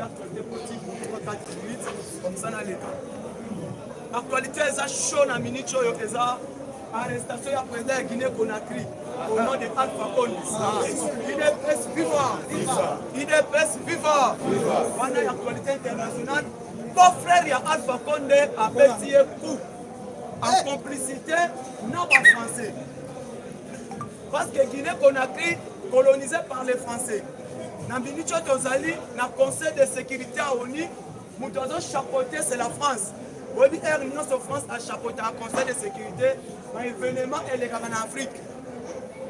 Actualité poti 3 4 minutes comme ça naleka. Actualité eza chaud na minute oyo, eza arrestation ya président ya Guinée Conakry au nom de Alpha Condé. UDPS viva! UDPS viva! Wana ya actualité internationale. Beau frère ya Alpha Condé abeti ye coup en complicité na ba Français. Parce que Guinée Conakry colonisée par les Français. Na minute oyo tozali na Conseil de sécurité ya ONU, moto azo chapeauter, c'est la France. Oyebi heure nyonso France achapeautaka Conseil de sécurité, ba événement elekaka na Afrique.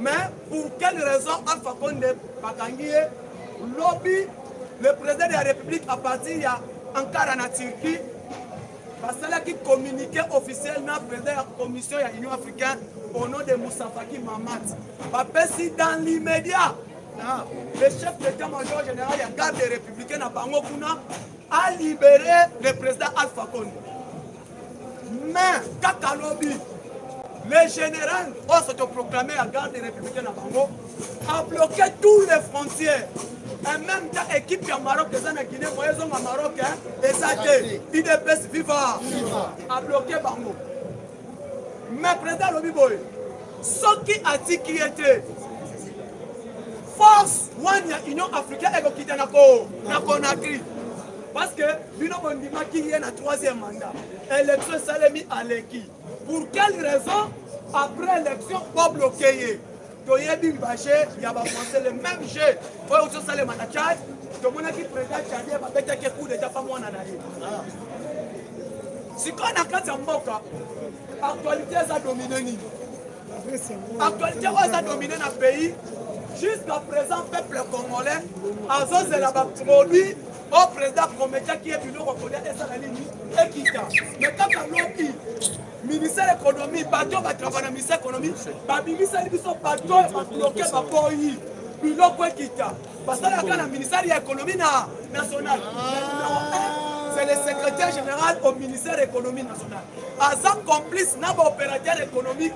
Mais pour quelle raison Alpha Condé bakangi ye? Lobi le président de la République à partir ya Ankara na Turquie basalaki communiqué officiel na président ya commission ya Union africaine au nom de Moussa Faki Mahamat. Bapesi dans l'immédiat le chef d'état-major général ya garde républicaine na bango kuna a libéré le président Alpha Condé. Mais kaka lobi le général oyo s'autoproclamé ya garde républicaine na bango a bloqué tous les frontières. En même temps, équipe ya Maroc eza na Guinée, moyen ezonga Maroc, hein, eza te. UDPS viva! A bloqué bango. Mais président alobi boye, soki atiki ye te, force one ya Union africaine ekokita na ko na Conakry. Parce que bino bondimaki ye na troisième mandat. Élection esalemi, aleki. Pour quelle raison après élection bo bloqué ye? Toyebi ba jeu ya ba Français, le même jeu oyo ozosalema na Tchad. Tomonaki président tchadien babetaki coup d'état pa mwana na ye. Sikoyo na kati ya mboka actualité eza domine nini? Actualité oyo eza domine na pays jusqu'à présent, peuple congolais azozela baproduit oyo président prometaki ye, biloko kolia ezala nini ekita. Mais kaka lobi ministère économie, bato batrava na ministère économie babimisali biso bato oyo babloke, baboyi biloko ekita, basalaka na ministère ya économie na nationale. Numéro 1, c'est le secrétaire général au ministère économie nationale, aza complice na baopérateur économique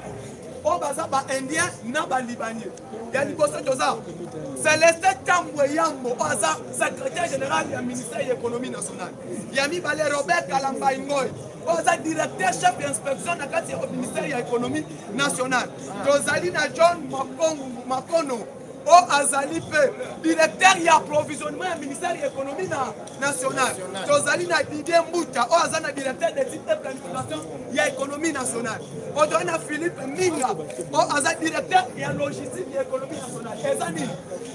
oyo baza baindien na balibanais. Ya liboso toza Celestin Tambwe Yambo oyo aza secrétaire général ya ministère ya économie nationale. Ya mibale, Robert Kalambai Ngoy oyo aza directeur chef d'inspection na kati ya ministère ya économie nationale. Tozali na John Makono oyo azali mpe directeur ya approvisionnement ya ministère ya économie na nationale. Tozali na Didier Mbuta oyo aza na directeur d'études et planification ya économie nationale. Oyo tozali na Philippe Minga oyo aza directeur ya logistique ya économie nationale. Eza nini?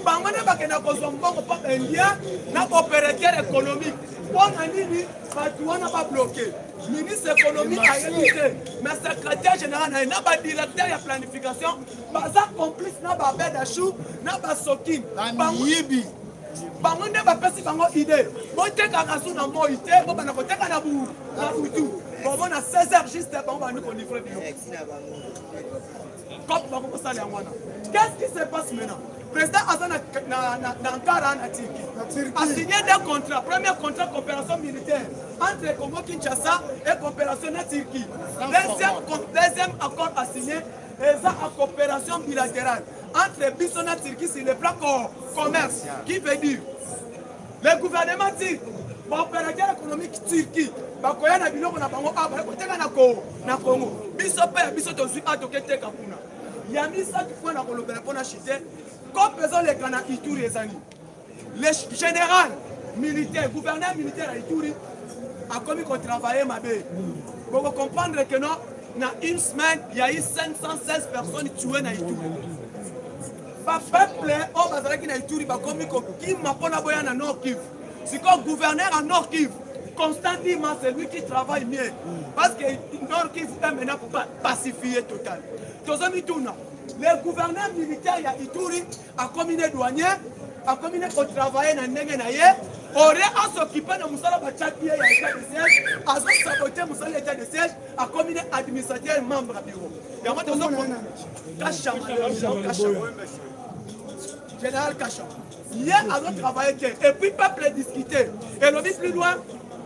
Bango nde bakenda kozwa mbongo mpo indien na opérateur économique. Mpo na nini bato wana babloke? Ministre économie ayebi te, mais secrétaire général na ye na badirecteur ya planification baza complice na babed ashou na basokin. Bamiyibi. Bango nde bapesi bango idée, botekaka su na moi te, bobanda koteka na bu na butu. Bomona 16 heures juste bango bandi kolivre biloko comme bango kosala yango wana. Qu'est-ce qui se passe maintenant? Président aza na Ankara na Turquie, a signé deux contrats. Premier contrat, coopération militaire entre Congo Kinshasa et coopération na Turquie. Deuxième accord a signé eza en coopération bilatérale entre biso na Turquie sur le plan commerce, qui veut dire le gouvernement turc, baopérateur économique Turquie bakoya na biloko na bango awa, koteka na ko na Congo. Biso mpe ya biso tozwi a toketeka kuna. Ya misato mpo na kolobela mpo na chite kope ezoleka na Ituri, ezali le général militaire, gouverneur militaire ya Ituri akomi kotravaille mabe. Bokocomprendre que non, na une semaine il y a eu 516 personnes tuées na Ituri. Bapeuple oyo bazalaki na Ituri bakomi kokima mpona boya na Nord Kivu. Sikoyo gouverneur ya Nord Kivu, Constant Ndima, c'est lui qui travaille mieux, parce que Nord Kivu est maintenant pacifié total. Tozomituna, le gouverneur militaire ya Ituri akomi ne douanier, akomi ne kotravaille na ndenge na ye ore asokipe na mosala batiaki ye ya état de siège, azosabote mosala ya état de siège, akomi ne administrateur, membre ya bureau yango. Tozo Kashama, général Kashama, ye azotravaille te. Et puis peuple discute, elobi plus loin,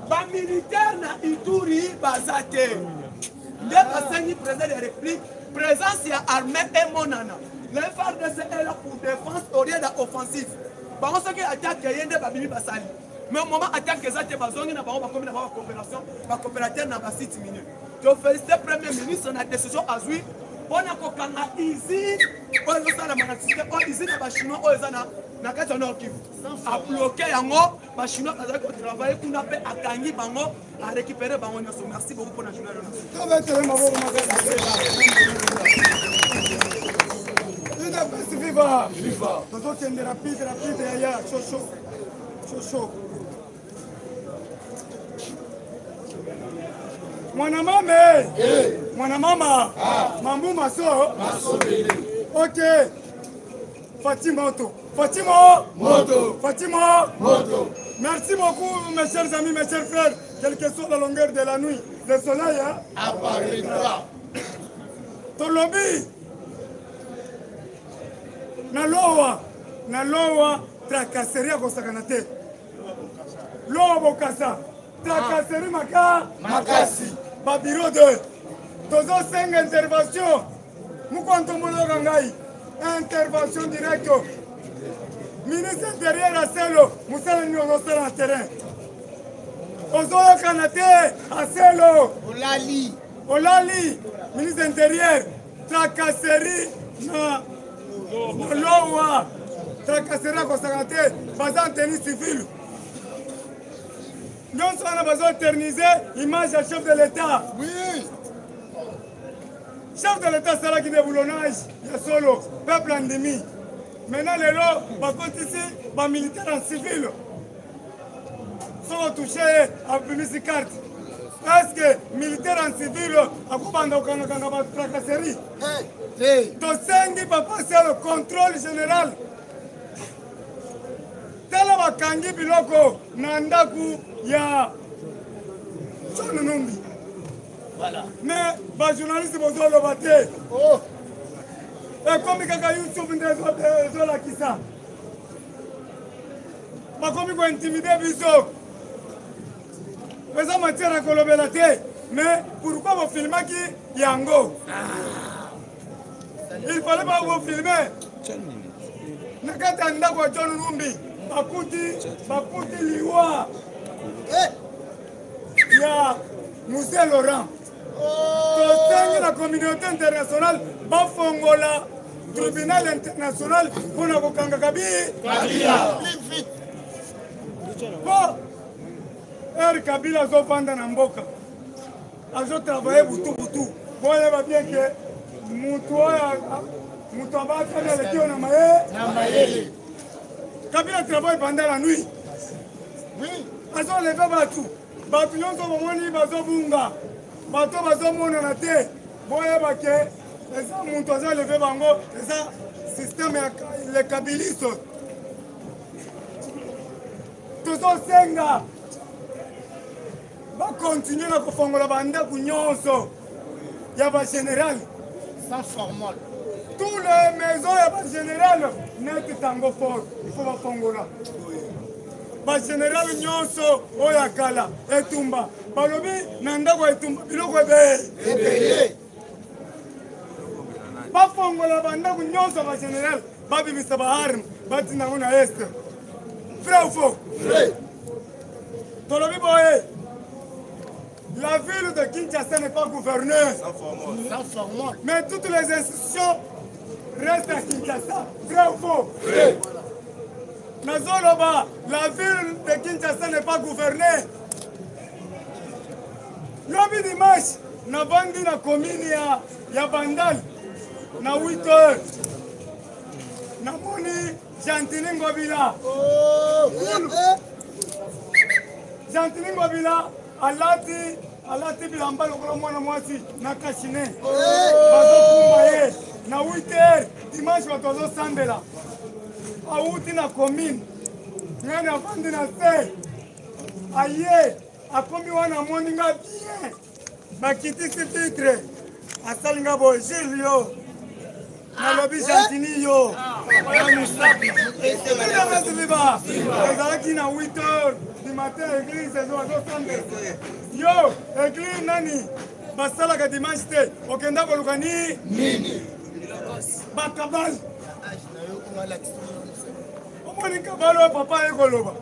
bamilitaire na Ituri baza te. Nde basengi président de la République présence ya armée emonana. Le FARDC est là pour défense au lieu d'offensive. Bango soki attaque ye nde babimi basali. Mais moment attaque eza te, bazongi na bango, bakomi na bango bacoopération, bacoopérateur na basite minier. Tofélicité premier ministre na décision azwi mpo na kokanga usine oyo ezosalama na système oyo, usine ya bachinois oyo eza na kati ya Nord Kivu. Abloke yango, bachinois bazali kotravaille kuna mpe akangi bango, arécupéré bango nyonso. Merci beaucoup mpo na journal. UDPS viva! Viva! Tozokende rapide rapide yaya, shosho shosho. Mwana mama, mwana mama, mambu maso. Ok. Fatima Moto. Fatima Moto. Fatima Moto. Merci beaucoup mes chers amis, mes chers frères, quelle que soit la longueur de la nuit, le soleil, hein, apparaîtra. Tolobi na lowa, na lowa tracasserie akosakana te. Lowa bokasa tracasserie maka makasi. Babiro de tozosenga intervention mokontombonoka ngai, intervention directe ministre intérieur Aselo. Mosala nini ozosala na terrain? Ozoyokana te Aselo. Olali. Olali, ministre intérieur. Tracasserie na lowa, tracasserie akosaka te. Baza en tenue civile nyonso wana, bazoeternize image ya chef de l'État. Oui. Chef de l'État asalaki déboulonnage ya solo, peuple andimi. Maintenant lelo bakotisi bamilitaire en civil, soki otouche ye abimisi carte. Est ce que militaire en civil akobanda kokangakanga batracasserie? Tosengi papa Selo contrôle général. Tala, bakangi biloko na ndako ya John Numbi. Voilà. Mais bajournaliste bozoloba te. Oh. Ekomi kaka YouTube nde ezolakisa. Bakomi kointimide biso, eza matière ya kolobela te. Mais pourquoi bofilmaki yango? Il fallait pas bofilme. Na kati ya ndako ya John Numbi bakuti liwa ya Musée Laurent. Tosengi na communauté internationale bafongola tribunal international mpona kokanga Kabila. Mpo ere Kabila azovanda na mboka, azotravaille butu butu. Boyeba bien ke mutu oyo, mutu abakani aleki oyo na mayele. Kabila travaille pendant la nuit. Oui. Azoleve bato, bato nyonso bomoni bazobunga, bato bazomonana te, boyeba ke eza moto azoleve bango, eza système ya le kabiliste. Tozosenga bakontinue na kofongola bandako nyonso ya bagénéral. Sans formol. Tous les maisons ya bagénéral neti Tango Fort, il faut bafongola. Bagénéral nyonso oyo ya kala, etumba, balobi na ndako ya etumba biloko ebele. Ebele. Bafongola bandako nyonso ya bagénéral, babimisa baarme, batinda yango na Est. Vrai ou faux? Vrai. Tolobi boye, la ville de Kinshasa n'est pas gouvernée Sans formol. mais toutes les institutions restent à Kinshasa. Vrai ou faux? Vrai. Nazoloba, la ville de Kinshasa n'est pas gouvernée. Lobi dimanche, navandi na commune ya Bandal na 8 heures, namoni Gentiny Ngobila. Oh. Gentiny Ngobila alati bilamba lokola mwana mwasi na cache-nez, bazokumba ye na 8 heures dimanche, bato bazosambela. Awuti na commune, ngai navandi na se, aye akomi wana, amoni nga bien, bakitisi vitre, asali nga boye: "Gile yo." Nalobi: "Gentiny yo." Viva! Ezalaki na 8 heures du matin, église bazosambela. Yo, église nani basalaka dimanche te? Okenda koluka ni nini? Bakabale, omoni kabale oyo papa aye koloba.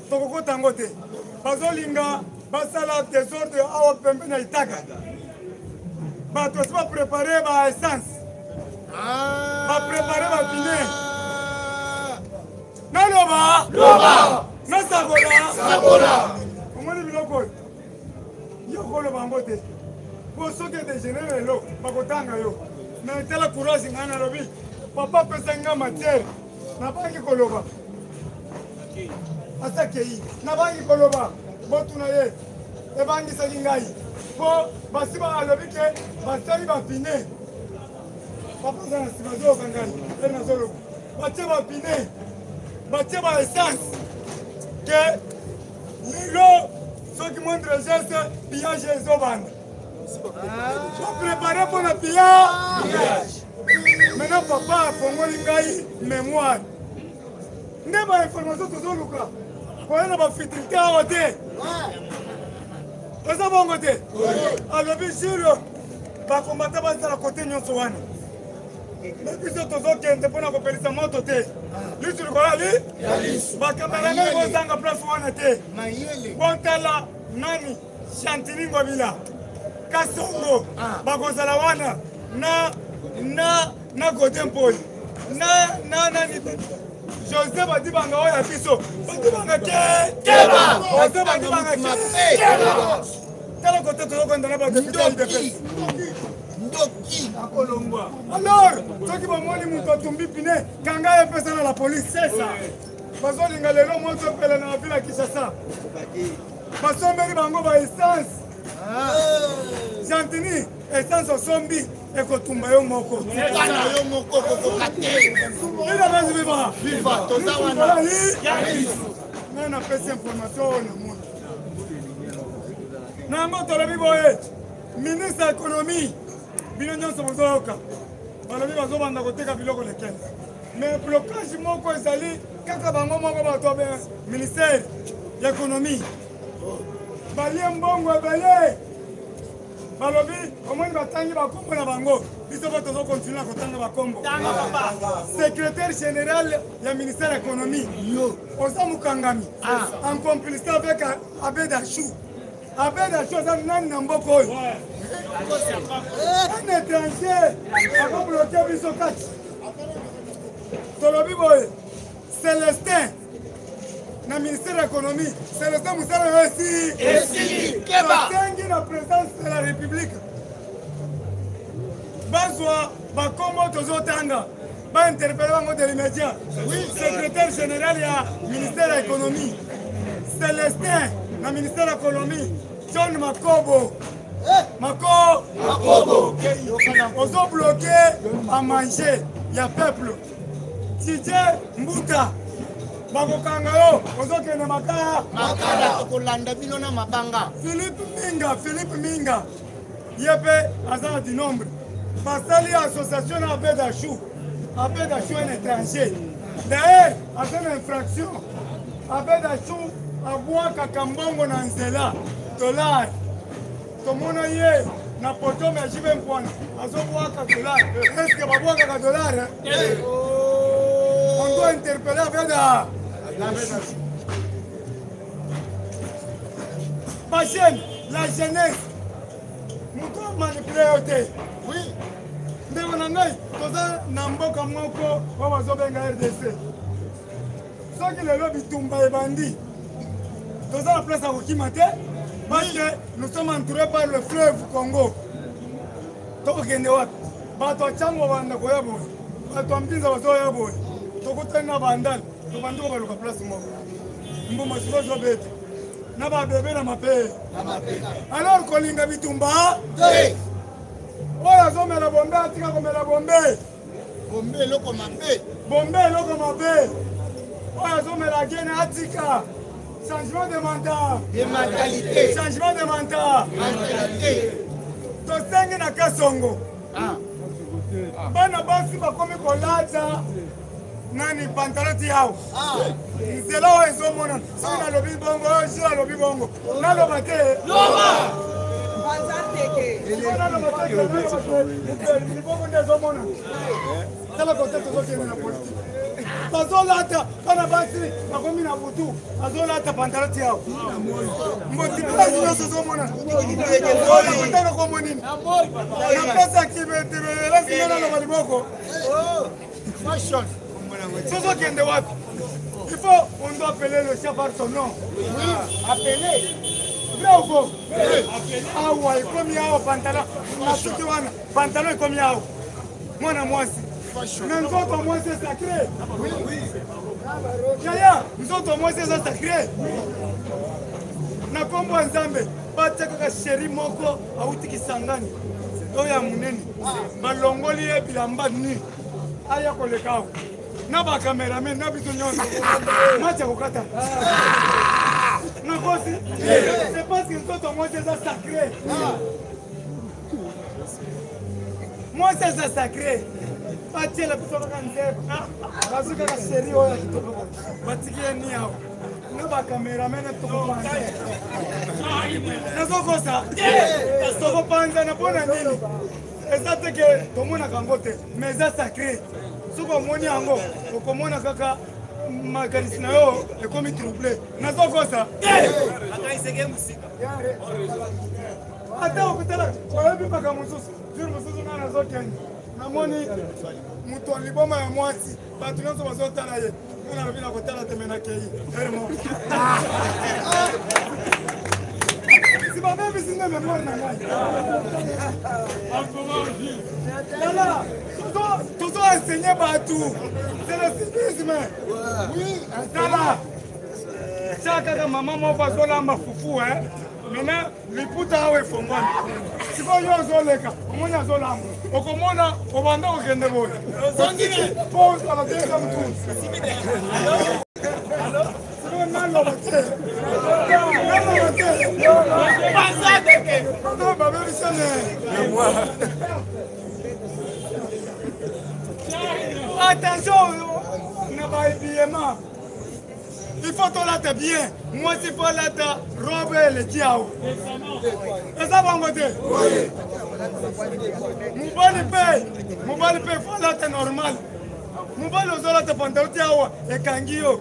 Tokokota yango te. Bazolinga basala desordre awa pembe na Itaga. Bato basi baprepare ba essence, baprepare ba pine. Naloba, nasakola, omoni biloko oyo yo koloba yango te, po soki edegénere lelo bakotanga yo. Mais tala courage, ngai nalobi papa apesaki ngai matière, nabangi koloba. Asakei, nabangi koloba, botuna ye. Ebangisaki ngai mpo basi alobi ke basali bapine. Papa aza na nsima, azoyoka ngai e nazoloba. Batie bapine, batie ba essence, ke lelo soki moindre geste, pillage ezobanda. Baprépare mpo na pillage. Maintenant papa afongoli ngai mémoire nde bainformation tozoluka koya na bafutilité awa te. Eza bongo te. Alobi jule bakombata bazala kote nyonso wana, me biso tozokende mpona kopelisa moto te. Lisu likolo ali bakamera ngai kozanga place wana te. Bontala nani, Chantini Ngobila, Kasongo bakozala wana na Godin Mpoi na nani, José Badibanga oyo ya biso. Badibanga ke José Badibanga ke. Tala kote tozokonda na bato. Ndoki, ndoki. Akolongwa. Alors soki bomoni moto atumbi pine, kanga ye, pesa na la police. Bazolinga lelo moto epela na ville ya Kinshasa. Basombeli bango ba essence. Gentini, essence osombi ekotumba yo moko. Bana yo moko kokoka te. Ina basi viva. Viva, toza wana. Ngai napesi information oyo namoni na yango. Tolobi boye, ministre ya économie, bino nyonso bozoyoka, balobi bazobanda koteka biloko le 15, mais blocage moko ezali kaka bango moko. Bato ya ministère ya économie balie mbongo ebele. Balobi omoni batangi bakombo na bango, biso mpo tozokontinue na kotanga bakombo. Secrétaire général ya ministère ya économie, oza mokangami en complicité avec Abed Achou. Abed Achou aza nani na mboka oyo? Un étranger akobloke biso kati. Tolobi boye, Célestin na ministère ya économie, Célestin, mosala yo esi esili, keba. Tosengi na présidence de la République bazwa bakombo tozotanga, bainterpele bango de l'immédiat. Secrétaire général ya ministère ya économie, Célestin na ministère ya économie, John Makobo, Mako Makobo, ozobloke à manger ya peuple. Tidie Mbuta, bakokanga yo, ozokende makala. Makala, tokolanda bino na mabanga. Philippe Minga, Philippe Minga ye mpe aza na dinombre. Basali association na Abed Achou. Abed Achou, un étranger d'ailleurs, aza na infraction. Abed Achou abwakaka mbongo na nzela, dollar. Tomona ye na podium ya JB Mpiana azobwaka dollar. Est ce que babwakaka dollar? On doit interpeller Abed. Bajeune, la jeunesse, moto amanipule yo te. Oui. Ndeko na ngai, toza na mboka moko oyo bazobenga RDC. Soki lelo bitumba ebandi, toza na place ya kokima te, parce que nous sommes entourés par le fleuve Congo. Tokokende wapi? Bato ya ntango banda koya boye, bato ya Mpinza bazoya boye, tokutani na Bandale, tobandi kobaluka place moko, mbuma sikoyo ezobeta na babebe na mape. Alors kolinga bitumba te. Oyo azomela bombe atika komela bombe. Bombe eloko mabe. Bombe eloko mabe. Oyo azomela gene atika. Changement de mental, de mentalité. Changement de mental, mentalité. Tosengi na Kasongo, bana basi bakomi kolata nani, pantalon ti awa, nzela oyo ezomonana. Soki nalobi bongo, oyo jo alobi bongo, naloba te. Naloba te, libongo nde ezomonana. Tala kote tozokende na politike. Bazolata bana basi bakomi na butu, azolata pantalon ti awa. Mbotibelasi nyonso ozomona. Kotanga kombo nini? Na place ya kibetibelasi nga naloba liboko. Fashion. Tozokende wapi? Il faut, on doit appeler le chef par son nom. Oui, appeler. Vrai ou faux? Awa ekomi awa pantalon. Na suki wana pantalon ekomi awa. Mwana mwasi. Mais nzoto mwasi est sacré. Yaya, nzoto mwasi eza sacré. Na kombo ya Nzambe, batia kaka sheri moko awuti Kisangani. Oyo ya monene. Balongoli ye bilamba nu. Aya koleka awa. Na ba cameraman na biso nyonso. Match ya kokata. Nakosi. C'est parce que nzoto mwasi eza sacré. Mwasi aza sacré. Batiela biso kaka nzeba. Bazwi kaka sheri oyo ya kitoko. Batiki ye ni awa. Na ba cameraman tokopanza. Nazokosa. Tokopanzana mpona nini? Eza te ke tomonaka yango te, mais eza sacré. Soki omoni yango, okomona kaka makanisi na yo ekomi trouble. Nazokosa. Ata okotala oyebi makambo mosusu. Jour mosusu ngai nazokende, namoni moto ya liboma ya mwasi, bato nyonso bazotala ye. Ngai nalobi nakotala te, me nakei ere moko. Si babebisi nde memoire na ngai. Tala, tozo enseigner bato. C'est le civisme. Tala, tia kaka mama moko azolamba fufu, hein. Maintenant, liputa awa efongwami. Sikoyo yo ozoleka, omoni azolamba. Okomona obanda kokende boye. Po ozala deuxième tour. Sikoyo naloba te. Naloba te. Pardon, babebisa me. Attention na ba habillement. Il faut tolata bien. Mwasi faut alata robe eleki awa. Eza bango te. Mobali mpe, mobali mpe faut alata normal. Mobali ozolata pantalon te awa ekangi yo.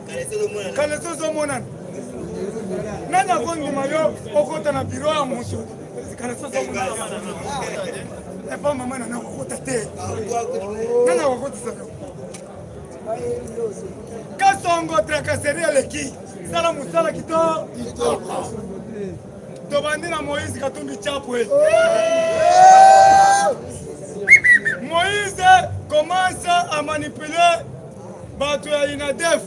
Kaleso ozomonana. Nani akondima yo okota na biro ya moto? Kaleso ozomonana. Epa mama na nakokota te. Nani akokotisa yo? Kasongo tracasserie eleki. Sala mosala kitoko. Tobandi na Moïse Katumbi Chapwe. Moïse commence à manipuler bato ya INADEF.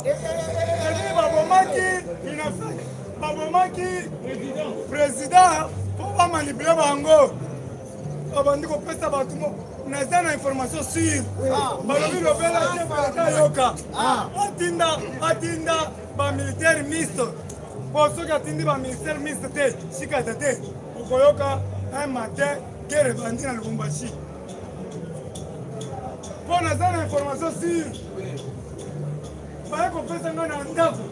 C'est-à-dire babomaki INAFEC, babomaki président mpo bamanipuler bango. Babandi kopesa bato mo naza na information sûre. Balobi lobela chef de l'État yoka. Atinda, atinda ba militaire mixte. Po soki atindi ba militaire mixte te, sikata te. Okoyoka un matin guerre ebandi na Lubumbashi. Po naza na information sûre. Baye kopesa nga na ndako.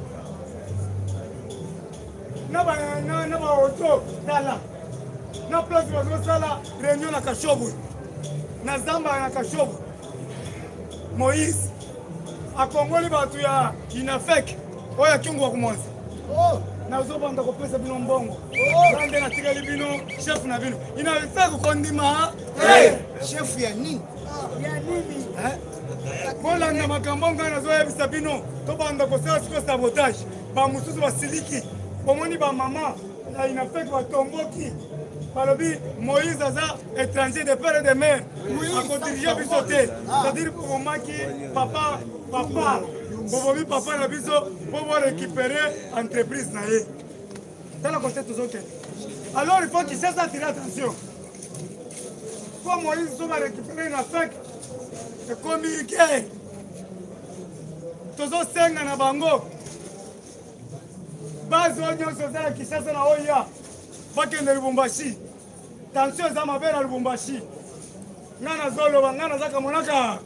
Na ba, na, na ba auto, tala. Na place bazosala réunion na Kashobwe. Na zamba na Kashobwe. Moïse akongoli bato ya INAFEC oyo ya Kyungu wa Kumwanza. Nazobanda kopesa bino mbongo. Nga nde natikali bino chef na bino. INAFEC kondima. Chef ya nini? Ya nini? Kolanda makambo ngai nazoyebisa bino, tobanda kosala sikoyo sabotage. Ba mosusu basiliki, bomoni ba mama ya INAFEC batomboki. Balobi Moïse aza étranger de père et de mère. Akodirige biso te. C'est-à-dire bomaki papa, papa, bobomi papa na biso po bo récupérer entreprise na ye. Tala côté tozokende. Alors il faut qu'il cesse d'attirer attention. Po Moïse so ba récupérer INAFEC ekomi guerre. Tozosenga na bango base oyo nyonso eza na Kinshasa na oya bakende Lubumbashi. Tension eza mabe na Lubumbashi. Nga nazoloba, nga naza kamonaka.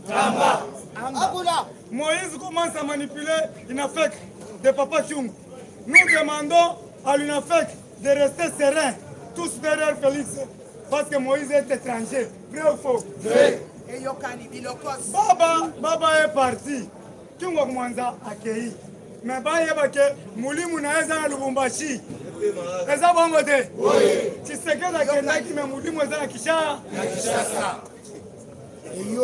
Akula. Moïse commence à manipuler l'INAFEC de Papa Kyungu. Nous demandons à l'INAFEC de rester serein, tous derrière Félix, parce que Moïse est étranger. Vrai ou faux? Vrai. Eyokani bilokos. Baba, Baba est parti. Kyungu wa Kumwanza akei me bayeba ke molimo na ye eza na Lubumbashi, eza bongo te? Tshisekedi akendaki me molimo eza na Kinshasa.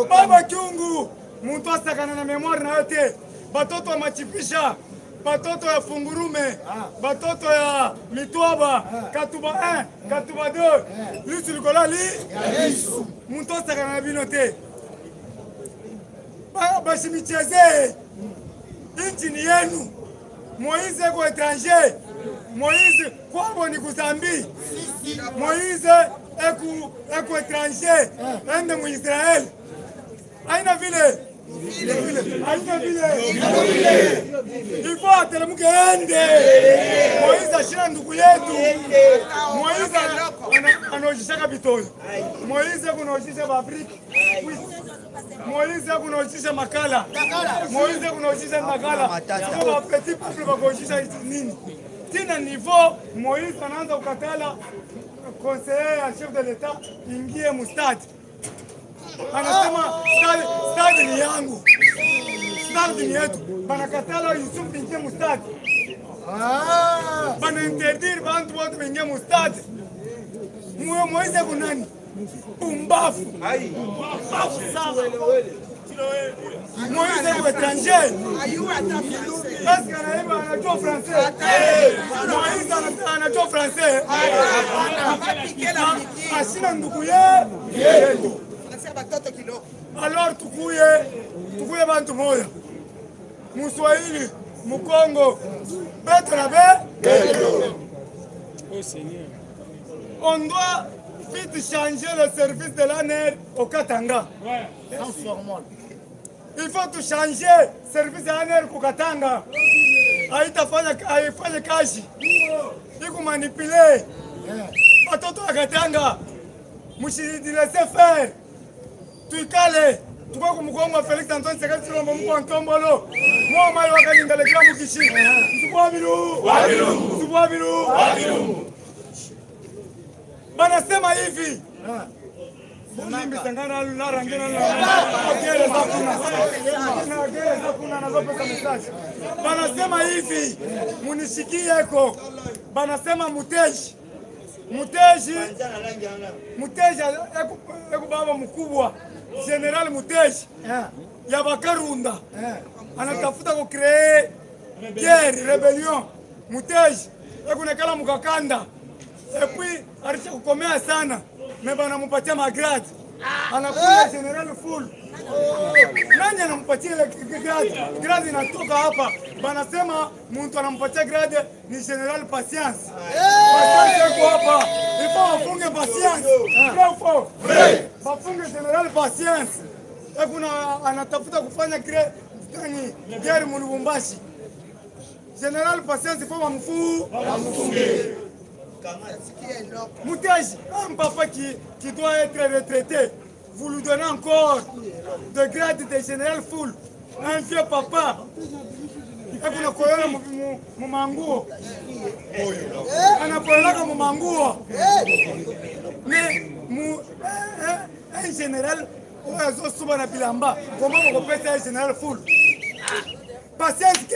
Baba Kyungu, muntu asakana na memoire na yo te. Batoto ya Machipisha, batoto ya Fungurume, batoto ya Mitwaba, Katuba 1, Katuba 2, lisu likolo li muntu asakana na bino te. Basimichezee nchi ni yenu. Moise eko étranger, Moise kwabo ni kuzambi. Moise eku eku étranger ende mu Israel, aina vile aina vile il faut atelemuke ende. Moise ashina ndugu yetu. Moise anaojishaka bitoyo, Moise kunaojisha babriki, Moïse kunaojisha makala, Moïse kunaojisha makala. Sio ba petit peuple bakuojisha nini? Tina niveau Moïse anaanza kukatala conseiller ya chef de l'État ingie mustadi, anasema stade, stade ni yangu, stade ni yetu. Banakatala Yusuf ingie mustadi, bana interdire bantu bote baingie mustadi. Muyo Moïse kunani? Pumbafu. Pumbafu sana. Moïse eko étranger. Est-ce que anayeba anajua français? Moïse anajua français. Ashina ndugu ye yetu. Alors tukuye tukuye bantu moya. Muswahili, Mukongo, beto na be. Oh Seigneur. On doit vite changer le service de l'ANR au Katanga. Sans formol. Il faut tout changer service ya ANR ku Katanga. Haitafanya haifanye kazi. Iko manipulé. Batoto ya Katanga msijilese faire. Tuikale tuko kumukongo wa Felix Antoine Tshisekedi Tshilombo mko ntombolo. Mwa mai wakanyindalekila mukishi. Nzukwabilu. Nzukwabilu. Banasema hivi. Bolimbisangana narangena nagereza kuna nagereza kuna nazopesa message. Banasema hivi, munishikieko. Banasema muteji muteji muteji eku baba mkubwa General Muteji ya Bakarunda anatafuta kucréer guerre, rébellion. Muteji ekunekala mukakanda et puis alisha kukomea sana me banamupatia magrade, anakuwa general full. Nani anampatia ile grade? Grade inatoka hapa, banasema muntu anampatia grade ni General Patience. Patience iko hapa, il faut wafunge Patience. Vrai ou faux? Bafunge General Patience. Ekuna anatafuta kufanya nani guerre mu Lubumbashi. General Patience faut bamfu Moutej, un papa qui doit être retraité, vous lui donnez encore de grade de général full. Un vieux papa. Ekuna koyola mumanguo. Anakoyolaka mumanguo. Mais un général oyo azosuba na bilamba, comment bokopesa ye général full? Patience ke!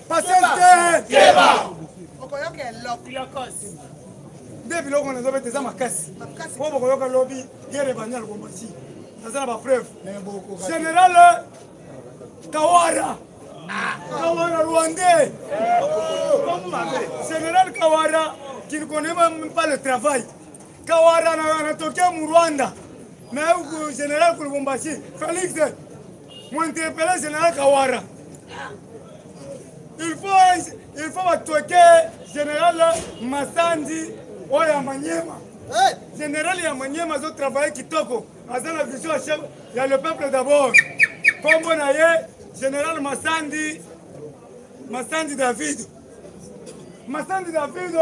Patience ke! Okoyoka eloko. Nde biloko nazobeta eza makasi po bokoyoka lobi guerre ebandi na Lubumbashi. Naza na bapreuve. Général Kawara, Kawara rwandais, Général Kawara qui ne connaît même pas le travail. Kawara anatokea mu Rwanda na huku général ku Lubumbashi. Félix mwinterpelle Général Kawara. Il faut batoke Général Masandi oyo ya Manyema. Général ya Manyema azotravaille kitoko, aza na vision ya chef ya le peuple d'abord. Nkombo na ye Général Masandi, Masandi David. Masandi David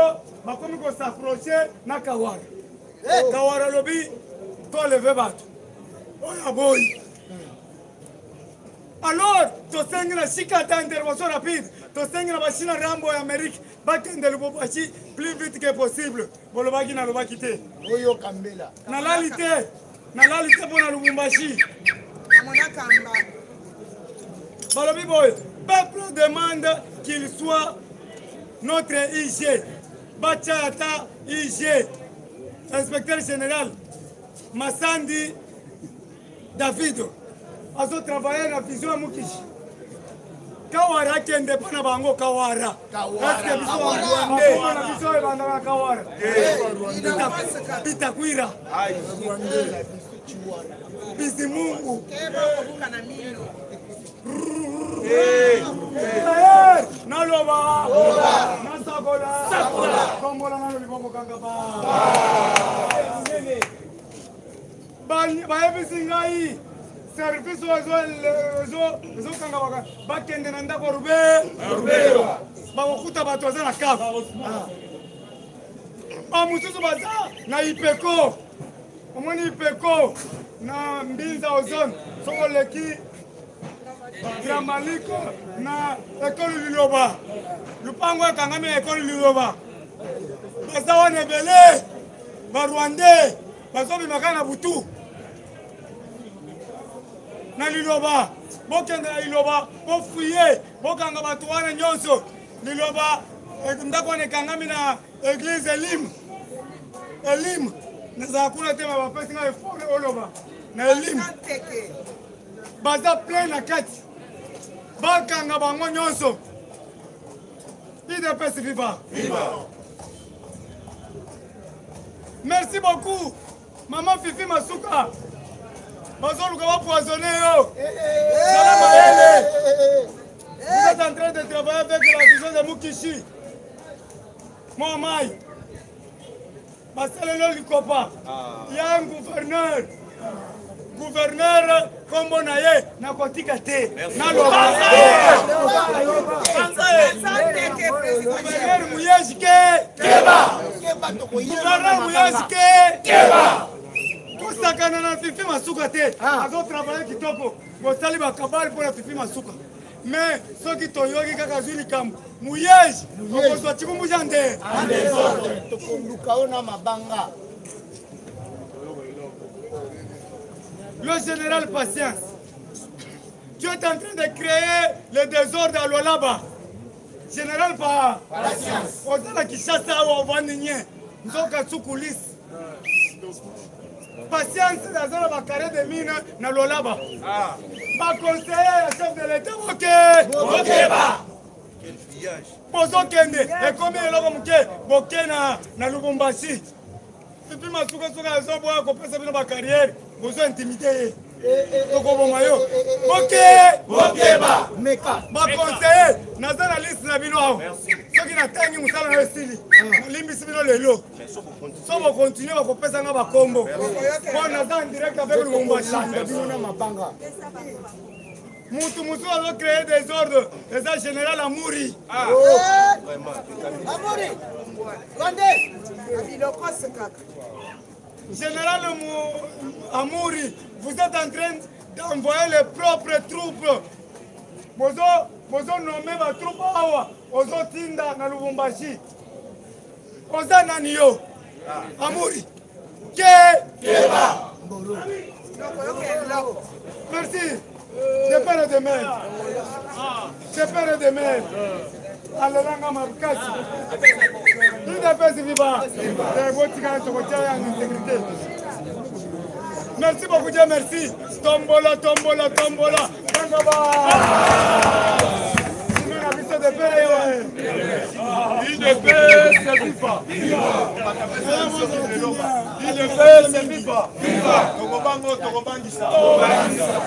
bakomi kos'approcher na Kawara. Kawara alobi toleve bato oyo aboyi. Alors tosengi na sika ata intervention rapide, tosengi na bachina Rambo ya Amérique bakende Lubumbashi plus vite que possible. Bolobaki nalobaki te. Oyoka mbela. Nalali te, nalali te mpo na Lubumbashi. Amona kamba. Balobi boye, peuple demande qu'il soit notre IG. Batya ata IG, inspecteur général Masandi David azotravaille na vision ya Mukishi. Kawara akende mpo na bango Kawara. Eske biso makombo na biso ebandaka Kawara? Bitakwira, Bizimungu, naloba nasakola tombola nano liboko kanga ba bayebisi ngai service oyo ezokanga bakende na ndako rube bakokuta bato baza na cave, bamosusu baza na ipeko. Omoni ipeko na Mbinza Ozone, soki oleki Gramaliko na ekolo Liloba, lupango ekangami na ekolo Liloba, baza wana ebele. Barwandais bazobima kaka na butu na Liloba. Bokende na Liloba, bofuye, bokanga bato wana nyonso. Liloba, ndako wana ekangami na église Elim. Elim, nazala kuna te, bapesi ngai effort oloba na Elim. Baza plein na kati, bakanga bango nyonso. UDPS viva! Merci beaucoup, Maman Fifi Masuka. Bazoluka bapoisonne yo. Zala mayele. Vous êtes en train de travailler avec la vision de Mukishi. Moi, Mai. Basalelo likopa ya gouverneur. Gouverneur, kombo na ye nakotika te, naloba gouverneur Muyeji ke gouverneur Muyeji ke kosakana na Fifi Masuka te. Azotravaille kitoko. Bosali bakabali mpo na Fifi Masuka, mais soki toyoki kaka azwi likambo, Muyeji okozwa cikumbuja nde. Tokoluka yo na mabanga. Le général Patience, tu es en train de créer le désordre à Lualaba. Général pa Patience. Oza na Kinshasa awa, ovandi nye, nzoka sukulisi. Patience aza na bacarré de mine na Lualaba. Baconseiller ya chef de l'État, boke Bokeba. Bozokende, ekomi eloko moke, boke na Lubumbashi. Fifi Masuka soki azoboya kopesa bino bacarrière, bozo intimide ye, tokoboma yo. Boke Bokeba. Meka. Baconseiller, naza na liste na bino awa. Soki natangi, mosala na yo esili. Nalimbisi bino lelo. So bokontinue, bakopesa nga bakombo po naza en direct avec Lubumbashi. Landa bino na mabanga. Mutu mosusu azocréer désordre eza général Amuri. Amuri. Rwandais. Bilokose kaka. Général Amouri, vous êtes en train d'envoyer les propres troupes. Bozo, bozo nommé ba troupe awa, ozo tinda na Lubumbashi. Oza nani yo? Amouri. Ke Keba. Tokoyoka eloko. Merci. De père et de mère. De père et de mère. Alelanga makasi. UDPS viva. Botikala tokotia ya intégrité. Merci beaucoup, Dieu merci. Tombola, tombola, tombola. Kangaba. Na biso de père. UDPS viva! UDPS viva! Tokobango, tokobangisa.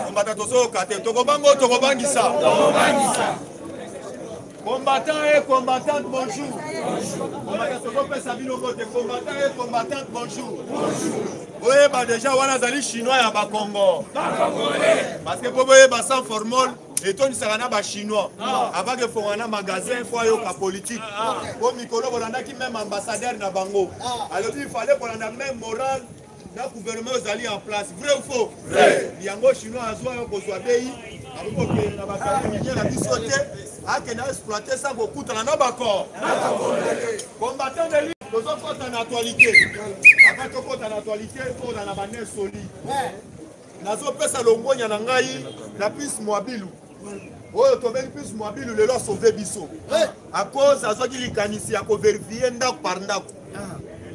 Kombata tozoyoka te. Tokobango, tokobangisa. Combattant et combattante, bonjour. Combattant, tozopesa bino mbote. Combattant et combattante, bonjour. Boyeba déjà wana azali Chinois ya Bakongo. Parce que po boyeba, sans formol etonisaka na Bachinois avant ke fonga na magasin, fo ayoka politique. Po mikolo bolandaki même ambassadeur na bango alobi il fallait kolanda même morale na gouvernement ezali en place. Vrai ou faux? Yango Chinois azwa yo kozwa bei, akoki kokende na bacarré na biso te, akende exploite sans kokutana na bacor combattant de. Tozokɔta na actualité. Avant tokɔta na actualité, tokɔta na bane soli. Nazopesa longonya na ngai na Prince Mwabilu. Oyo tobengi plus Mwabilu lelo asauve biso à cause azwaki likanisi ya koverifie ndako par ndako.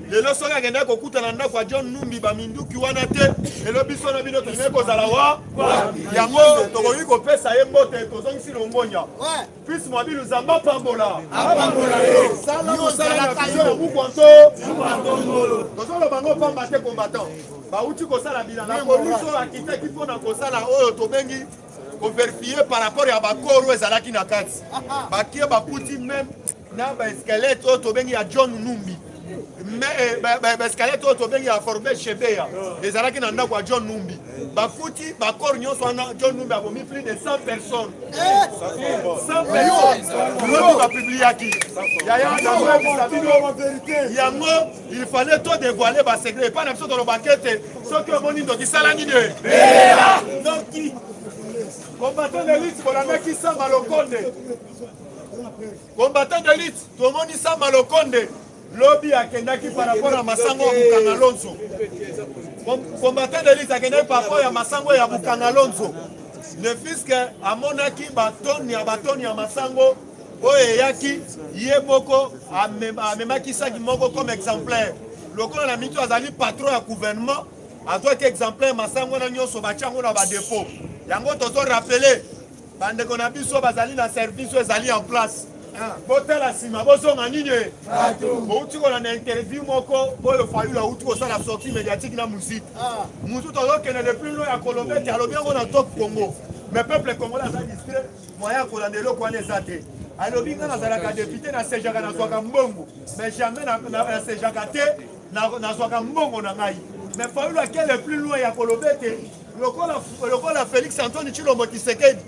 Lelo soki akendaki kokuta na ndako ya John Numbi baminduki wana te, lelo biso na bino tolingaki kozala wa yango. Tokoki kopesa ye mbote, tozongisi longonya. Fils Mwabilu, Zamba pambola, sala mosala na biso na Mukwanto. Tozoloba ngo pamba te, combattant bauti kosala bilan na polisi oyo akitaki mpona kosala oyo tobengi koverifie par rapport ya bakoro oyo ezalaki na kati. Bakie bakuti meme na baesquelette oyo tobengi ya John Numbi, baesquelette oyo tobengi ya Forbe Shebeya ezalaki na ndako ya John Numbi. Bakuti bakoro nyonso wana. John Numbi abomi plus de 100 personnes, 100 personnes. Lobi bapubliaki, yaya, nakoyebisa bino yango. Il fallait to dévoiler basecret epai na biso. Tolobaka ete soki omoni ndoki, sala nini? Ndoki. Combattant de lutte, bolandaki Sama Lokonde. Combattant de lutte, tomoni Sama Lokonde lobi akendaki par rapport ya masango ya Bukanga Lonzo. Combattant de lutte, akendaki par rapport ya masango ya Bukanga Lonzo, ne fût-ce que amonaki batoni ya batoni ya masango oyo eyaki. Ye moko amemaki saki moko comme exemplaire, lokola na mito azali patron ya gouvernement, azwaki exemplaire masango wana nyonso, batia yango na badepot. Yango tozorappeler bandeko na biso bazali na service oyo ezali en place, botala nsima, bozonga nini. Bouti kolanda interview moko oyo Fayulu auti kosala, sortie médiatique na musique mutu. Tozokende le plus loin ya koloba ete alobi yango na Top Congo, mais peuple congolais aza distrait, moyen ya kolanda eloko wana eza te. Alobi: "Nga nazalaka député, nasejaka, nazwaka mbongo, mais jamais nasejaka te, nazwaka mbongo na ngai." Mais Fayulu ake le plus loin ya koloba ete lokola Félix Antoine Tshilombo Tshisekedi,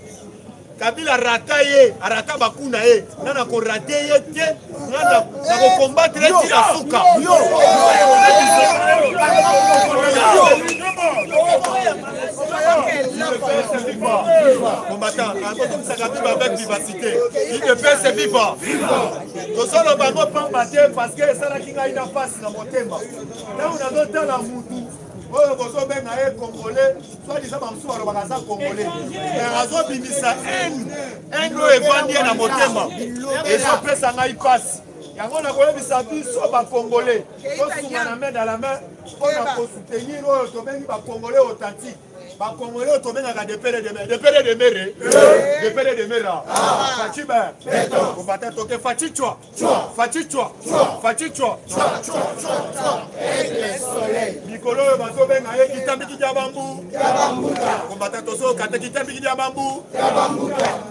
Kabila rata ye, arata baku na ye, nga na korate ye te, nga na kokombattre ye ti na suka. Combattant akotomisaka bible avec vivacité. UDPS viva! Tozoloba yango pamba te, parce que esalaki ngai na mpasi na motema ntango nazotala mutu oyo bozobenga ye congolais, soi-disant. Bamosusu balobaka aza congolais, mais azobimisa haine, haine oyo evandi ye na motema, ezopesa ngai mpasi. Yango nakoyebisa biso bacongolais, tosunga na main dans la main mpona kosoutenir oyo tobengi bacongolais authentique, bacongolais oyo tobengaka de père de mère, de père de mère, de père de mère. Fatshi be kobata, toke Fatshi chwa, Fatshi chwa, Fatshi chwa. Mikolo oyo bazobenga ye kitambiki dia bambu. Kombata, tozoyoka te kitambiki dia bambu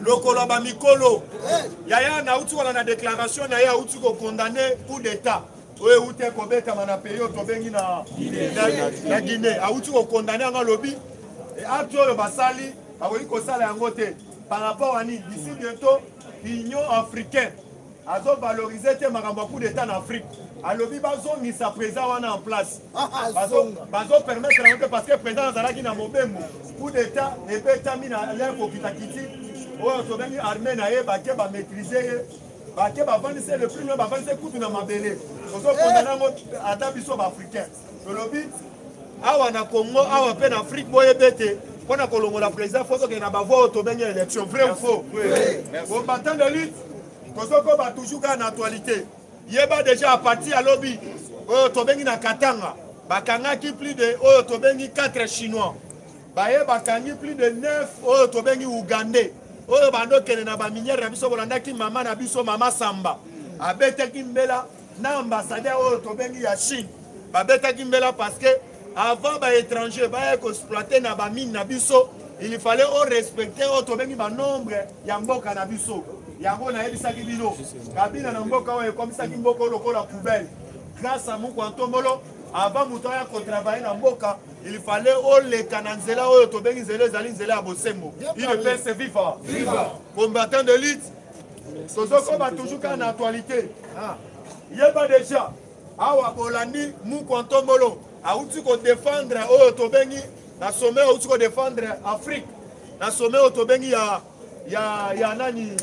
lokolo ya bamikolo. Yaya, nauti wana na déclaration na ye, auti kocondamner coup d'état oyo euti kobetama na pays oyo tobengi na Guinée. Auti kocondamner yango, alobi acte oyo basali bakoki kosala yango te. Par rapport à nini? D'ici bientôt, Union africaine azovaloriser te makambo ya coup d'état na Afrique. Alobi bazongisa président wana en place, bazopermettre yango te, parce que président azalaki na mobembo. Coup d'état ebetami na l'heure kokita kiti oyo tobengi armée na ye, bake bamaîtrise ye, bake bavandisi le plus loin, bavandisi kutu na mabele. Tozokondana yango. Ata biso baafricain tolobi awa na Congo, awa mpe na Afrique, boyebi ete mpo na kolongola président, faut tokende na bavoie oyo tobengi élection. Vrai ou faux, combattant de lutte? Tozokoba toujours kaka na actualité. Yeba déjà, à partir ya lobi oyo tobengi na Katanga, bakangaki plus de oyo tobengi 4 Chinois, baye bakangi plus de 9 oyo tobengi Ougandais, oyo bandokende na baminière na biso. Bolandaki mama na biso, mama Samba, abetaki mbela na ambassadeur oyo tobengi ya Chine. Babetaki mbela parce que avant baétranger baya koexploiter na bamine na biso, il fallait orespecter oyo tobengi banombre ya mboka na biso. Yango nayebisaki bino, Kabila na mboka oyo ekomisaki mboka oyo lokola poubelle. Grâce à Mukwa Ntombolo, avant moto aya kotravailler na mboka, il fallait oleka na nzela oyo tobengi nzela ezali nzela ya bosembo. UDPS viva! Combattant de lutte, tozokoba toujours kaka na actualité. Yeba déjà, awa bolandi Mukwa Ntombolo awuti kodéfendre oyo tobengi na sommet, awuti kodéfendre Afrique na sommet oyo tobengi ya nani,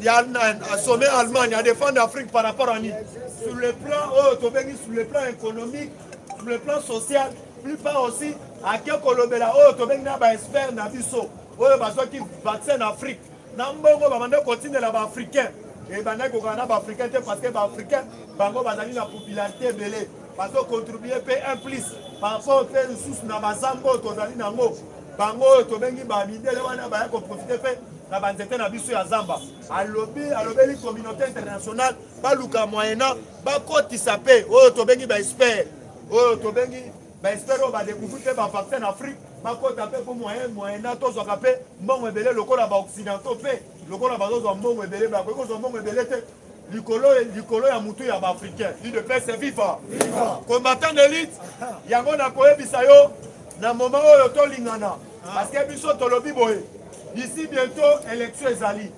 ya na sommet Allemagne. Adéfendre Afrique par rapport à nini? Sur le plan oyo tobengi, sur le plan économique, sur le plan social, plupart aussi ake kolobela oyo tobengi na baexpert na biso. oyo bazwaki vaccin na Afrique na mbongo babandaki kotindela baafricain ebandaki kokana na baafricain te parce que baafricain bango bazali na popularité ebele bazocontribue mpe un plus par rapport mpe lisusu na bazamba oyo tozali na yango bango oyo tobengi bamindele wana baya koprofite mpe na banzete na biso ya zamba alobi alobeli communauté internationale baluka moyena bakotisa mpe oyo tobengi baexpert oyo tobengi baexpert oyo badecouvrir mpe bavaccin na afrique bakota mpe mpo moyen moyena tozwaka mpe mbongo ebele lokola baoccidentaux mpe lokola bazozwa mbongo ebele bakoki kozwa mbongo ebele te likolo likolo ya mutu ya baafricain udps viva combattant d'élite yango nakoyebisa yo na moment oyo tolingana parce que biso tolobi boye d'ici bientôt élection ezali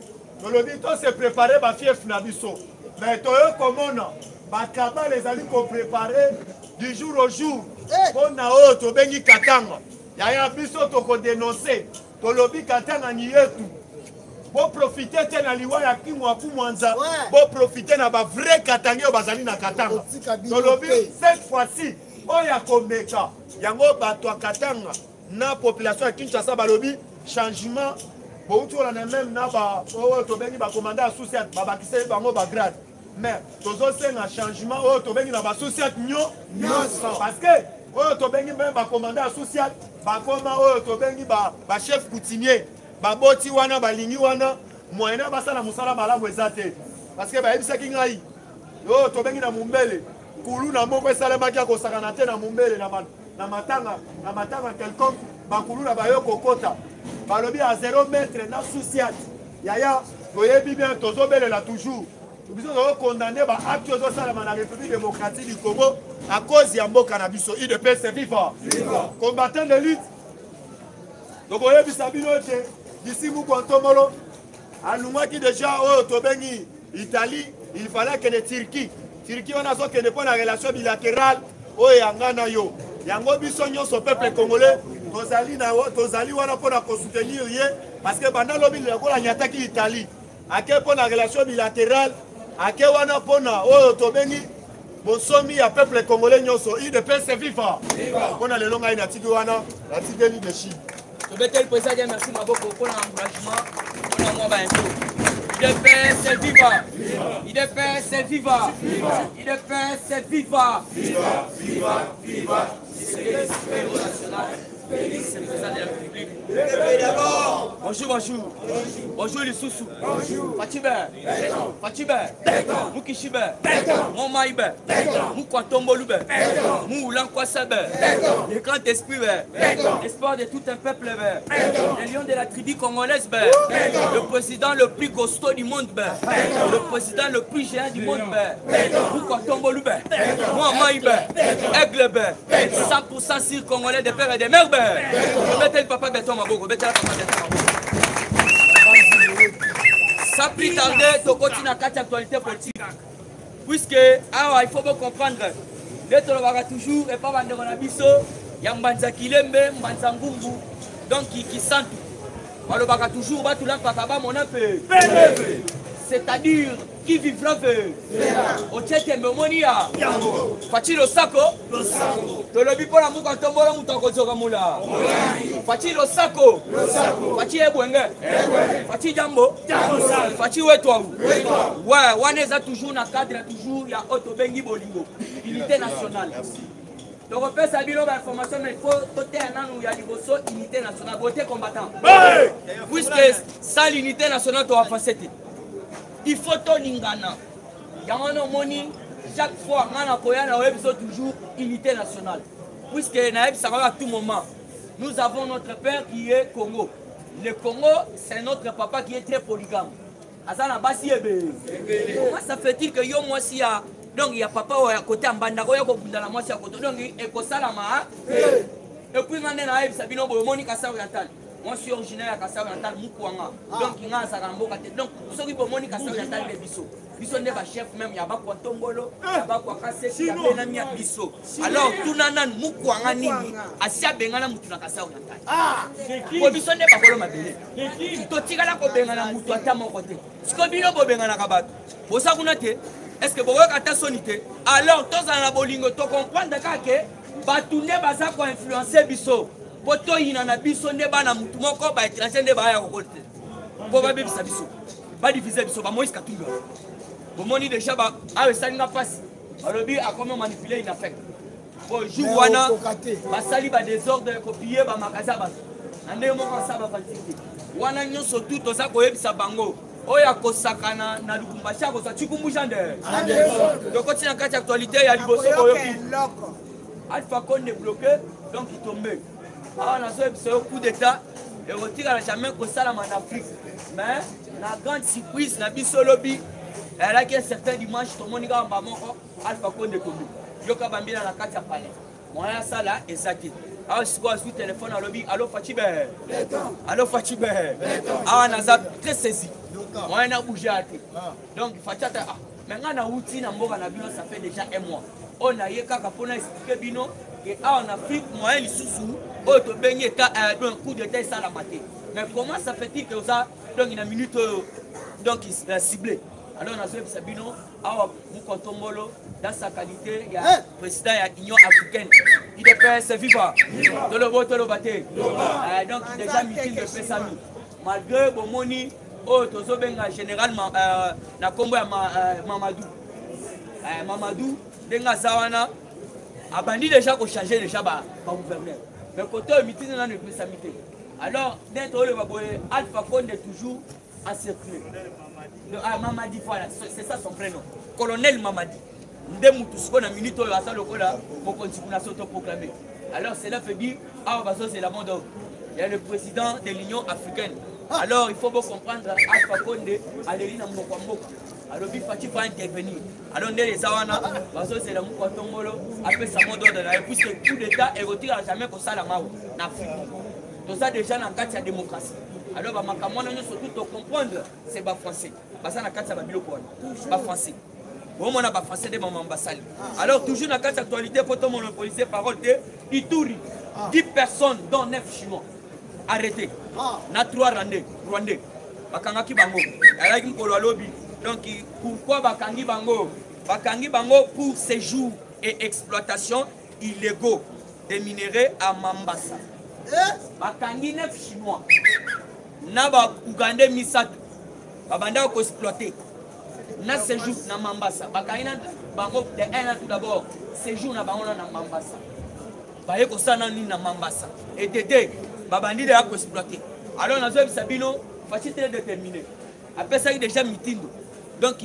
tolobi to se préparer bafief na biso mais toyo komona bakabale ezali koprépare du jour au jour mpo na oyo tobengi katanga yaya biso tokodenonse tolobi katanga ni yetu boprofite te na liwa ya kimwaku mwanza boprofite na bavrai katangi oyo bazali na katanga tolobi cette fois-ci oyo akomeka yango bato ya katanga na population ya kinshasa balobi changement bouti kolanda meme na oyo tobengi bakomanda ya susiat babakiseli bango bagrade mais tozosenga changement oyo tobengi na basusiat nyo nyonso parce que oyo tobengi meme bakomanda ya susiat bakoma oyo tobengi bachef coutumier baboti wana balingi wana moyena basala mosala malamu eza te parce que bayebisaki ngai oyo tobengi na mumbele kuluna moko esalemaki akosakana te na mumbele na matanga na matanga quelconque bakuluna bayo kokota balobi ya 0 mètre na susiat yaya toyebi bien tozobelela toujours biso tozokondane baacte oyo ezosalama na république démocratique du congo à cause ya mboka na biso udps viva combattant de lutte tokoyebisa bino ete disi mukwa ntomolo alungwaki deja oyo tobengi italie il fallait akende turquie turquie wana azokende mpo na relation bilatérale oyo ya ngai na yo yango biso nyonso peuple congolais tozali, na, tozali wana mpo na kosoutenir ye parce que banda lobi lokola anyataki italie ake mpo na relation bilatérale ake wana mpo na oyo tobengi bonsomi ya peuple congolais nyonso udps viva mpo na lelo ngai natiki wana natikeli leadership tobeteli président dia merci maboko mpo na encouragement mpo na mwa bainfo udps viva udps viva udps viva viva viva viva national Félix, le président de la République. Bonjour, bonjour. Bonjour, les sous-sous. Bonjour. Fatibe. Fatibe. Mukishibe. Momaïbe. Mukwatombolube. Moulankwasebe. Le grand esprit. L'espoir de tout un peuple. Le lion de la tribu congolaise. Le président le plus costaud du monde. Le président le plus géant du monde. Mukwatombolube. Momaïbe. Aigle. 100% sur congolais de père et de mère. Beteli papa beton maboko, betela papa beton maboko. Sans plus tarder, tokoti na kati actualité politique. Puisque awa il faut bo comprendre. Nde tolobaka toujours epa bandeko na biso ya mbanza kilembe, mbanza ngungu, donc kisantu. Balobaka toujours batula mpaka bamona mpe. C'est-à-dire qui vivra verra otie tembe omoni ya faci losako tolobi mpo na mbuka ntombolo moto akozoka mola faci losako faci ebwenge faci jambo faci wetwawu we wana eza toujours na cadre toujours ya oyo tobengi bolingo unité nationale tokopesa bino bainformation mais faut toteya nanu ya liboso unité nationale bote combattant puisque sans l'unité nationale toavance te il faut tolingana yango wana omoni chaque fois ngai nakoya na oyebi biso toujours unité nationale puisque nayebisaka yo à tout moment nous avons notre père qui est congo le congo c'est notre papa qui est très polygame aza na basi ebele comment ça fait-il que yo mwasi ya donc ya papa oyo ya kote ya mbandaka oya kobunda na mwasi ya kote donc ekosalama epuis ngai nde nayebisa bino boye omoni kasai oriental mwasi originaire ya kasai oriental mukwanga ah. donc nga azalaka na mboka te donc soki bomoni kasai oriental nde biso biso nde bachef meme ya bakwa tombolo ya bakwa kaseki ya benami ya biso alors tuna nanu mukwanga nini asi abengana mutu na kasai oriental ah. po biso nde bakolo mabele totikala kobengana mutu ata moko te siko bino bobenganaka bato boza kuna te est ce que bokoyoka ata soni te alors tozala na bolingo tocomprendre kaka ke bato nde baza koinfluence biso. Mpo toyina na biso nde bana mutu moko, ba étranger nde baya kokota te mpo babebisa biso, badivise biso. Ba Moïse Katumbi wana bomoni deja ba awa esali nga mpasi, balobi akomi manipule inafec po jour wana basali ba desordre kopille ba magasin ya bato na ndenge moko asala bafantike te. Wana nyonso tu toza koyebisa bango oyo akosakana na Lubumbashi akozwa chikumbu nde tokoti na kati ya actualité ya liboso. Boyoki Alpha Konde bloqué, donc tombe. Awa nazoyebisa yo, coup d'état ekotikala jamais kosalama na Afrique. Mais na grande surprise na biso, lobi eyalaki un certain dimanche, tomoni kaka mba moko Alpha Konde tombe. Yoka bambila na kati ya palais, moyen asala eza te. Awa sikoyo azwi telefone, alobi: "Alo Fatshi be, alo Fatshi be, awa naza très saisi, moyen na bouge ya te." Donc Fatshi ata: "Ah, mais ngai nauti na mboka na bino, ça fait déjà un mois oyo naye kaka mpona expliquer bino ke awa na Afrique moyen lisusu oyo tobengi état, donc coup d'état esalama te. Mais comment ça fait-il que oza donc na minute oyo donc ciblé?" Alors nazoyebisa bino awa, Mukontombolo dans sa qualité ya président ya Union africaine, UDPS viva, tolobo toloba te. Donc déjà meeting epesami malgré bomoni oyo tozobenga général na nkombo ya Mamadou. Mamadou, ndenge aza wana, abandi déjà kochange déjà bagouverneur, mais kote oyo mitindi nano epesami te. Alors nde tooloba boye, Alpha Konde toujours encerclé. Ah, Mamadi, voilà, c'est ça son prénom, colonel Mamadi nde mutu sikoyo na minute oyo aza lokola mokonzi kuna so toproclame. Alors cela veut dire awa bazozela mot d'ordre ya le président de l'Union africaine. Alors il faut bo comprendre, Alpha Konde aleli na monoko ya mboka, alobi Fatshi va intervenir. Alors nde eza wana, bazozela moko ya tongolo apesa mot d'ordre na ye, puisque coup d'état ekotikala jamais kosalama awa na Afrique. Toza déjà na kati ya démocratie. Alors bamakambo wana nyonso tout tocomprendre, c'est bafrançais baza na kati ya babiloko wana, bafrançais bomona bafrançais nde bamama basali. Alors toujours na kati ya actualité, po tomonopolise parole te, Ituri, 10 personnes dont 9 Chinois arrêté na 3 Rwandais, bakangaki bango ayalaki mokolo alobi. Donc pourquoi bakangi bango? Bakangi bango pour séjour et exploitation illégaux des minéraux à Mambasa. Bakangi 9 Chinois na baugandais misato, babandaka koexploite na séjour na Mambasa. Bakangi na bango de 1 an. Tout d'abord, séjour na bango na Mambasa, baye kosala nini na Mambasa? Etete babandi deya koexploite. Alors nazoyebisa bino, Fatshi très déterminé, apesaki déjà mitindo. Donc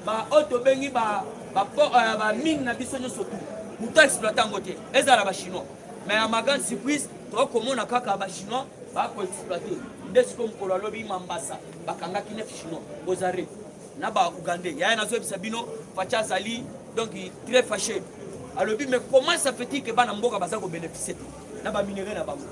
baoyo tobengi bamine na biso nyonso tu, moto aexploite yango te, ezala bachinois. Mais ya ma grande surprise, tokomona kaka bachinois bakoexploite. Nde sikoyo mokolo alobi Mambasa, bakangaki 9 Chinois bozare na baugandais. Yaya, nazoyebisa bino, Fatshi azali donc très fâché. Alobi: "Mais comment ça fait-il que bana mboka baza kobénéficie te na baminerai na bango?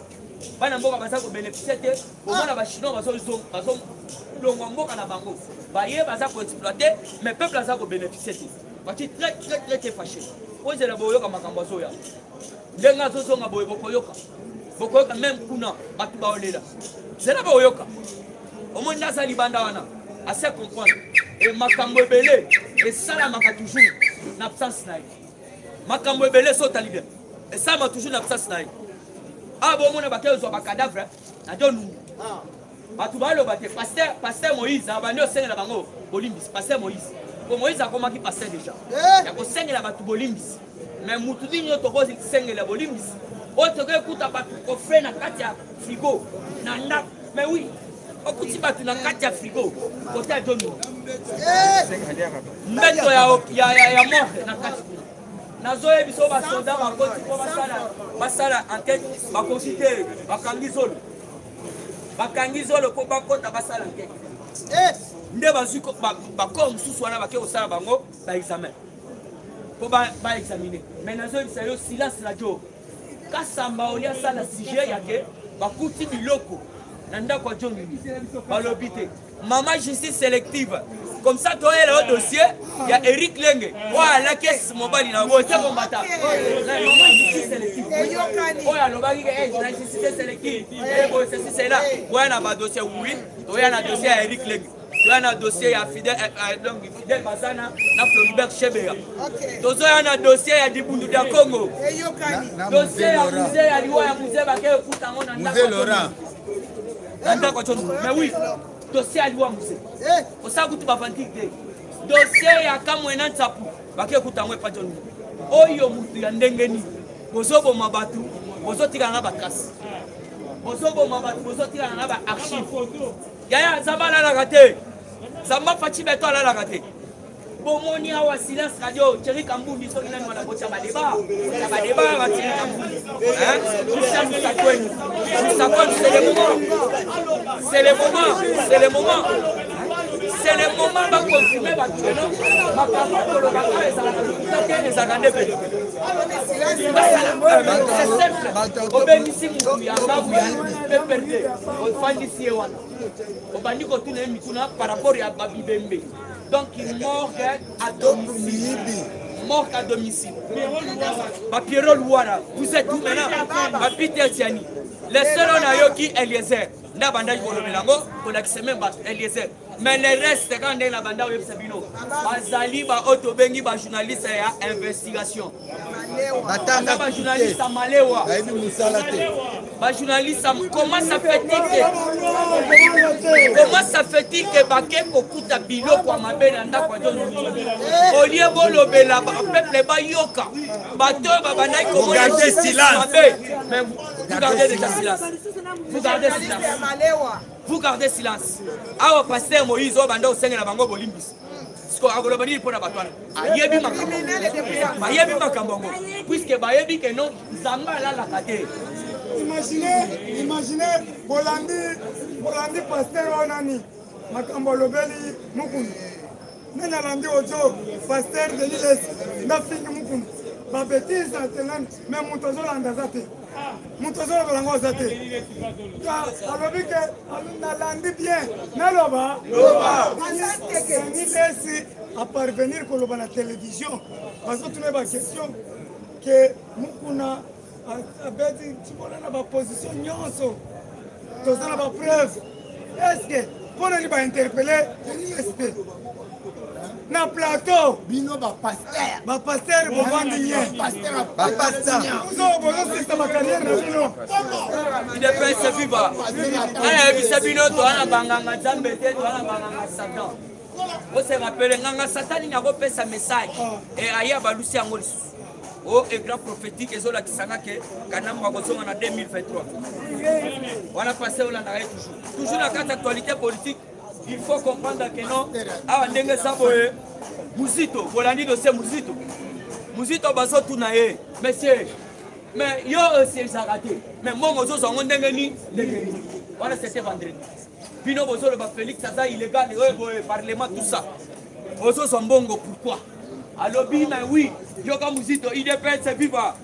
Bana mboka baza kobénéficie te. Bomona bachinois bazolongwa mboka na bango, baye baza koexploite, mais peuple aza kobénéficie te." Fatshi très très très très fâché. Ozela, boyoka makambo azoya ndenge azozonga boye. Bokoyoka, bokoyoka même kuna bato baolela. Zela, boyoka. Omoni nde aza libanda wana, ase comprendre e makambo ebele esalamaka toujours na absence na ye. Makambo ebele so otali bien, esalama toujours na absence na ye. Awa bomona bake ozwa bacadavre na Jonungu, bato baloba te. Pasteur Moïse abandi osengela bango bolimbisi. Pasteur Moïse, po Moïse akomaki pasteur déjà ya kosengela bato bolimbisi. Mais mutu nini oyo tokosengela bolimbisi, oyo tokoki bato coffre na kati ya frigo na ndako? Mais oui, okuti bato na kati ya frigo kote ya Jonungu, mbeto ya morgue na kati kuna. Nazoyebi so basoda bakoti mpo basala enquête, bakoki te. Bakangi zolo, bakangi zolo mpo bakota basala enquête. Nde bazwi bacorps mosusu wana, bake kosala bango baexamen mpo baexamine. Mais nazoyebisa yo, silence radio. Kasamba oli asala sujet yake, bakuti biloko na ndako ya John, balobi te mama justice sélective. Comme ça toyela yo dossier ya Eric Lenge oyo alaki mobali na boye te kombata mama justice sélective oyo alobaki ke na justice sélective boye, ceci, cela. Oya na badossier, oui, toya na dossier ya Eric Lenge. Toya na dossier ya Fidel, donc Fidel Bazana na Floribert Chebeya. Tozoya na dossier ya Dibundu ya Congo. Dossier ya musée ya liwa ya musée bake ekuta yango na ndako. Na ndako ya Mais oui, dossier ya liwa musée. Osala kutu bavantike te. Dossier ya Kamwena Nsapu bake ekuta yango epa John. Oyo mutu ya ndenge nini? Bozoboma bato, bozotikala na batrace. Bozoboma bato, bozotikala na ba archive. Yaya Nzambe alalaka te. Nzambe Fatshi Beton alalaka te. Bomoni awa silence radio Thierry Kambundi soki nani wana botia ba débat. Ba débat ba Thierry Kambundi. Hein? Christian Musakwenu. Musakwenu c'est le moment. C'est le moment, c'est le moment. C'est le moment ba confirmer ba non. Makambo kolobaka ezalaka lokuta te ezalaka nde vérité. C'est simple. Obengisi mutu ya ngambu ya PPRD. Ofandisi ye wana. Obandi kotuna ye mituna par rapport ya babibembe. Donc morgue à domicile. Morgue à domicile. Ba Pierrot Luwara, vous êtes où maintenant? Ba Peter Tiani. Le seul on a yoki Eliezer. Nda bandaki kolobela yango kolakisa meme bato Eliezer. Mais le reste kaka ndenge na banda oyebisa bino bazali baoyo tobengi bajournaliste ya investigation. Batanga bajournaliste ya malewa. Bayebi mosala te. Bajournaliste, comment ça fait-il que comment ça fait-il que bake kokuta biloko ya mabe na ndako ya John au lieu bolobela peuple bayoka bato oyo babandaki komona justice mabe, mais vous gardez déjà silence, vous gardez silence, vous gardez silence. Awa pasteur Moïse oyo banda osengela bango bolimbisi siko akoloba nini mpo na bato wana? Ayebi makambo, bayebi makambo yango puisque bayebi ke non, Nzambe alalaka te. Imaginez, imaginez, bolandi, bolandi pasteur oyo nani makambo alobeli Mukuna. Nani alandi ojo pasteur Denis Lessie ndafingi Mukuna babetise na telani, mais moto azolanda aza te, moto azolobela yango aza te. Alobi ke nalandi bien, naloba Denis Lessie aparvenir koloba na télévision, bazotuna baquestion ke Mukuna abeti timola na baposition nyonso, toza na bapreuve. Est-ce mpo nani bainterpele Denis Lessie te na plateau? Bino bapaster, bapaster bovandi nye, bozosisa bacarrière na bino. UDPS viva! Nayebisa bino, toza na banganga Nzambe te, toza na banganga Satan. Ose rappele nganga Satan nini akopesa message e aye abalusi yango lisusu o écran prophétique ezolakisanga ke Kanambo akozonga na 2023 wana. Passe olandaka ye toujours, toujours na kati actualité politique. Il faut comprendre que non, awa ndenge eza boye, Muzito, bolandi dossier Muzito. Muzito bazotuna ye, monsieur, mais yo osiégeaka te, mais mbongo ozozwa yango ndenge nini, ndenge nini? Wana c'était vendredi. Bino bozoloba Félix aza illégal, oyo boye parlement, tout ça, ozozwa mbongo pourquoi? Alobi, mais oui, yoka Muzito, UDPS viva!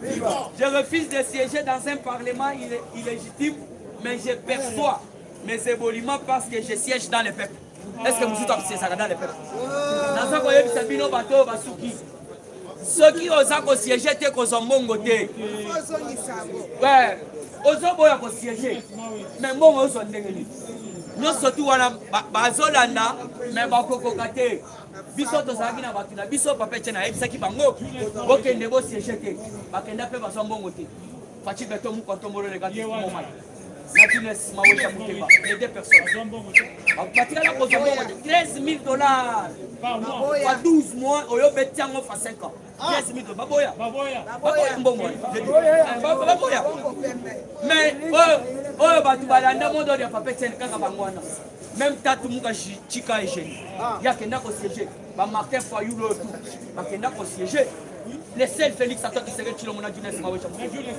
Je refuse de siéger dans un parlement illégitime, mais je perçois mes émoluments parce que je siège dans le peuple. Est-ce que Muzito asiégeaka dans le peuple? Naza koyebisa bino, bato oyo basuki, soki oza kosiéger te, kozwa mbongo te. Ozoboya kosiéger, mais mbongo ozwa ndenge nini? Nyonso tu wana bazolanda, mais bakokoka te. Biso tozalaki na bato na biso, papa Etienne ayebisaki bango bokende bosiéger te, bakenda mpe bazwa mbongo te. Fatshi Beton Mukontombolo leka momai na Jules Mawesha Muteba, les deux personnes batikala kozwa mbongo te. 13 000 $ fa 12 mois, oyo beti yango fa 5 ans, 13 000 $. Baboya, baboya mbongo, baboya. Mais oyo bato balanda modo ya papa Etienne kaka bango wana, même tatu muka chika Eugénie yakenda kosiéger, bamartin Fayulu oyo tout bakenda kosiéger, le seul Félix Antoine Tshisekedi Tshilombo na Jules Mawesha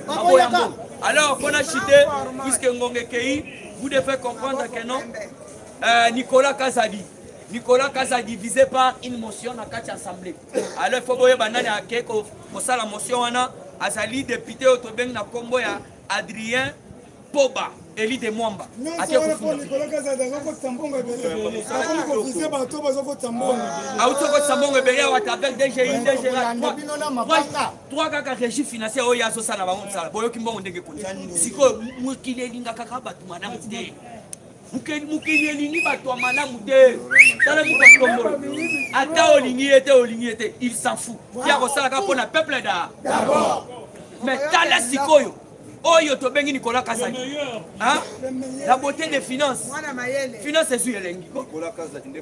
baboya mbongo. Alors mpona chite, puisque ngonga ekei, vous devez comprendre que non, Nicolas Kazadi, Nicolas Kazadi visé par une motion na kati ya assemblée. Alors il faut boyeba nani ake kosala motion wana. Azali député oyo tobengi na nkombo ya Adrien Poba Eli de Mwamba. Nyonso wana mpo Nicolas Kazadi azokotisa mbongo ebele, akomi koviser bato bazokotisa mbongo. Auti okotisa mbongo ebele awa avec DGI, DGA, trois kaka régie financière oyo azosala bango mosala. Boyoki mbongo ndenge ekoti sikoyo. Mokili elingaka kaka bato malamu te. Mokili elingi bato ya malamu te. Tala mokwa Ata olingi ye te, olingi ye te, il s'en fout. Ye akosalaka mpo na peuple da. Mais tala sikoyo oyo tobengi Nicolas Kazadi. Hein? La beauté des finances. Finance ezui elengi.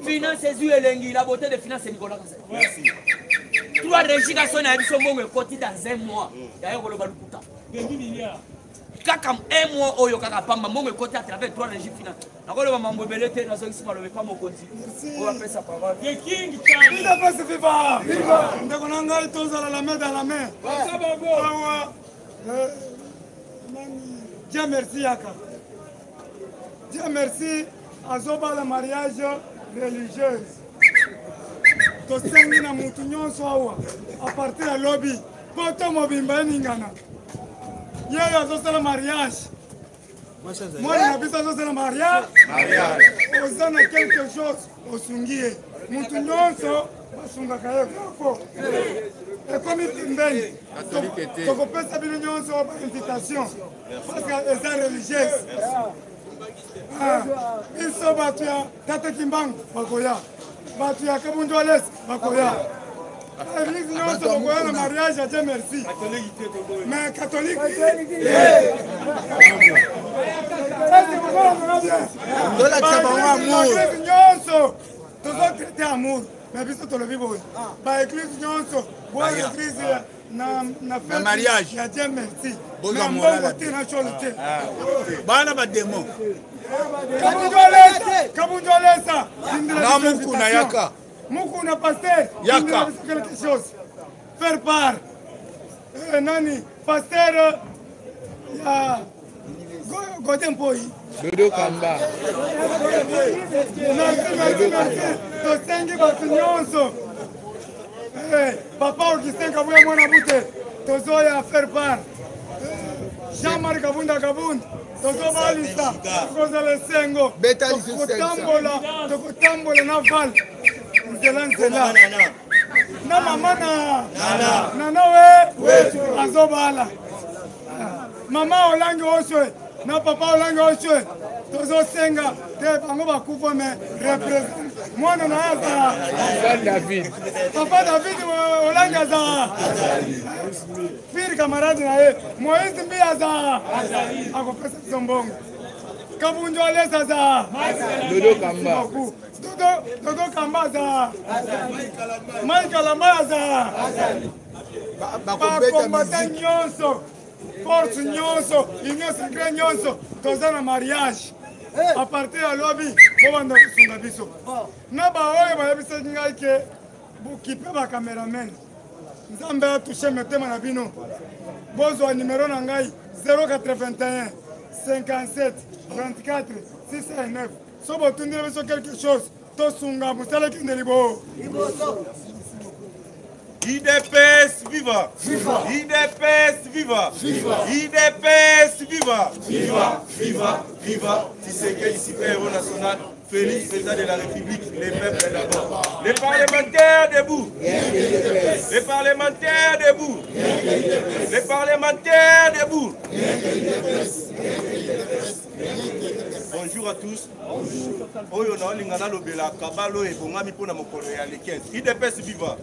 Finance ezui elengi, la beauté des finances c'est Nicolas Kazadi. Merci. Trois régies kaso na biso mbongo ekoti dans un mois. D'ailleurs koloba lukuta. Kaka un mois oyo kaka pamba mbongo ekoti à travers trois régies finance. Nakoloba mambo ebele te nazongisi maloba epa mokonzi oyo apesa parole. The King Charlie. Viva viva. Ndeko na ngai tozala la main dans la main. Awa Dieu merci yaka. Dieu merci azobala mariage religieuse. Tosengi na mutu nyonso awa a partir ya lobi poto mobimba eningana. Yeyo azosala mariage mwana na biso azosala mariage oza na quelque chose osungi ye motu nyonso basungaka ye fo ekomi pembeni tokopesa bino nyonso bainvitation parce que eza religieuse ah, biso bato ya tata kimbangu bakoya bato ya kabundwales bakoya église nyonso bokoya na mariage ya dieu merci mais catholique tolakisa bango amour nyonso tozotraite amour mais biso tolobi boye baeglise nyonso boya église na na mariage ya dieu merci mais mbongo te na cholo te bana bademo kabunjolesa na mukuna yaka mukuna pasteur yaka quelque chose faire part eh, nani pasteur euh, ya Godé Mpoyi Dodo Kamba merci merci merci tosengi bato nyonso eh, papa Augustin Kabuya mwana bute tozoya faire part eh, Jean-Marc Kabunda Kabunda tozobalisa tokozala esengo tokotambola tokotambola na val nzela nzela na mama na nana we azobala mama olangi oswe na papa olangi oswe tozosenga te bango bakufa me represent mwana na ye aza david papa david olangi aza pire camarade na ye moïse mbi aza akopesa biso mbongo kabunjo alesa aza dodo kamba dodo dodo kamba aza mike kalamba aza bakombata nyonso force nyonso union sacré nyonso toza na mariage a partir ya lobi bobanda kosunga biso na baoyo bayebisaki ngai ke bokipe bacameraman nzambe atouche mitema na bino bozwa nimero na ngai 081 57 24 609 so botundeli biso quelque chose tosunga mosala ekende libo IDPS viva! Viva! IDPS viva! Viva! IDPS viva! Viva! Viva! Viva! Tshisekedi, super héros national, Félix, président de la République, les peuples d'abord. Les parlementaires debout! Les parlementaires debout! Les parlementaires debout! Bonjour à tous. Oyo naolinga nalobela kabalo oyo ebongami mpo na mokolo ya le 15. IDPS viva.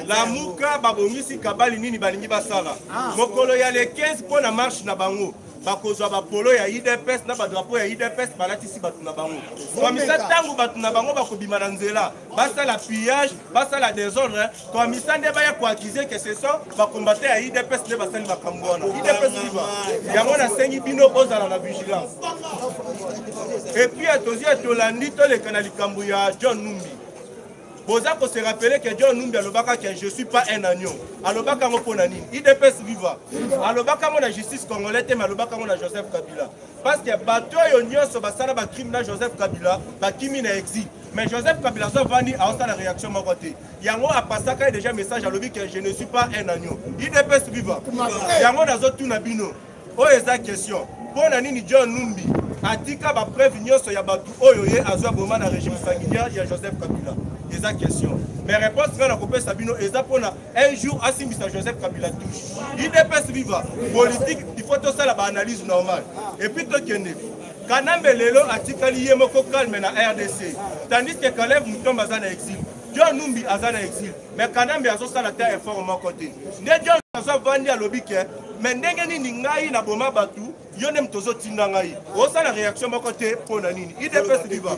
Lamuka babongisi kabali nini balingi basala. Ah. Mokolo ya le 15 mpo na marche na bango. bakozwa bapolo ya idps na badrapo ya idps balatisi bato na bango komisa ntango bato na bango bakobima na nzela basala pillage basala desordre komisa nde baya koakize ke ce sont bakombate ya idps nde basali makambo wana idps viva yango nasengi bino bozala na vigilance epuis tozwi ya tolandi toleka na likambo ya john numbi boza ko se rappeler que John Numbi alobaka que je suis pas un agneau alobaka yango mpo na nini idps viva alobaka yango na justice congolais te mais alobaka yango na Joseph Kabila parce que bato oyo nyonso basala bacrime na Joseph Kabila bakimi na exil mais Joseph Kabila azo vandi aosala réaction moko te yango apasaka ye déjà message alobi que je ne suis pas un agneau idps viva yango nazotuna bino oyo eza question mpo na nini John Numbi atika bapreuve nyonso ya bato oyo ye azwa boma na régime sanguinaire ya Joseph Kabila eza question. Mais réponse nga nakopesa bino eza mpona un jour asimbisa Joseph Kabila touche. Udps viva politique, il faut tosala baanalyse normale et puis tokende. Kanambe lelo atikali ye moko calme na RDC, tandis que Kalev Mutombo aza na exil, John Numbi aza na exil, mais Kanambe azosala te effort moko te. Nde John azovandi alobi ke mais ndenge nini ngai naboma bato, yo nde moto ozotinda ngai osala réaction moko te mpo na nini? Udps viva.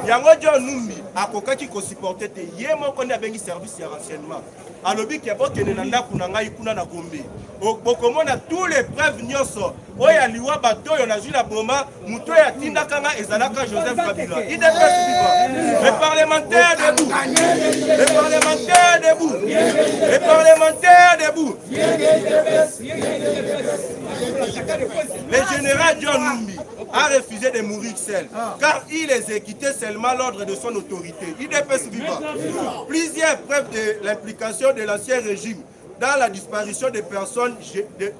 Yango John Numbi akokaki kosupporte te, ye moko nde abengi service ya renseignement, alobi ke bokende na ndako na ngai kuna na Gombe, bokomona tous les preuves nyonso oyo ya liwa bato oyo nazwi na boma. Moto oyo atindaka nga ezalaka Joseph Kabila. Udps viva. Les parlementaires debout, les parlementaires debout, les parlementaires debout. Le général John Numbi a refusé de mourir seul, car il exécutait seulement l'ordre de son autorité. Udps viva. Plusieurs preuves de l'implication de l'ancien régime dans la disparition des personnes,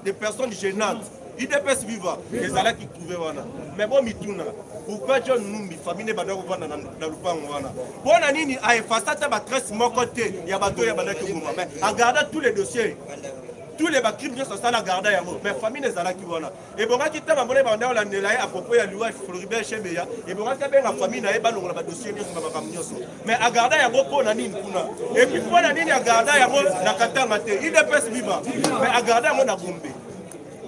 des personnes gênantes. Udps viva. Ezalaki trouvé wana. Mais bon, mituna, pourquoi John Numbi, famille ne banda kovanda na lupango wana? Mpona nini aefasa ata batrace moko te ya bato oyo bandaki koboma, mais agarda tous les dossiers, tous les bacrime nyonso asala, agarda yango, mais famille ezalaki wana. Ebongaki ntango bamona banda kolandela ye à propos ya liwa Floribert Chebeya, ebongaki abenga famille na ye, balongola badossier nyonso, bamakambo nyonso, mais agarda yango mpo na nini kuna? Et puis mpo na nini agarda yango na Katanga te? Udps viva. Mais agarda yango na Gombe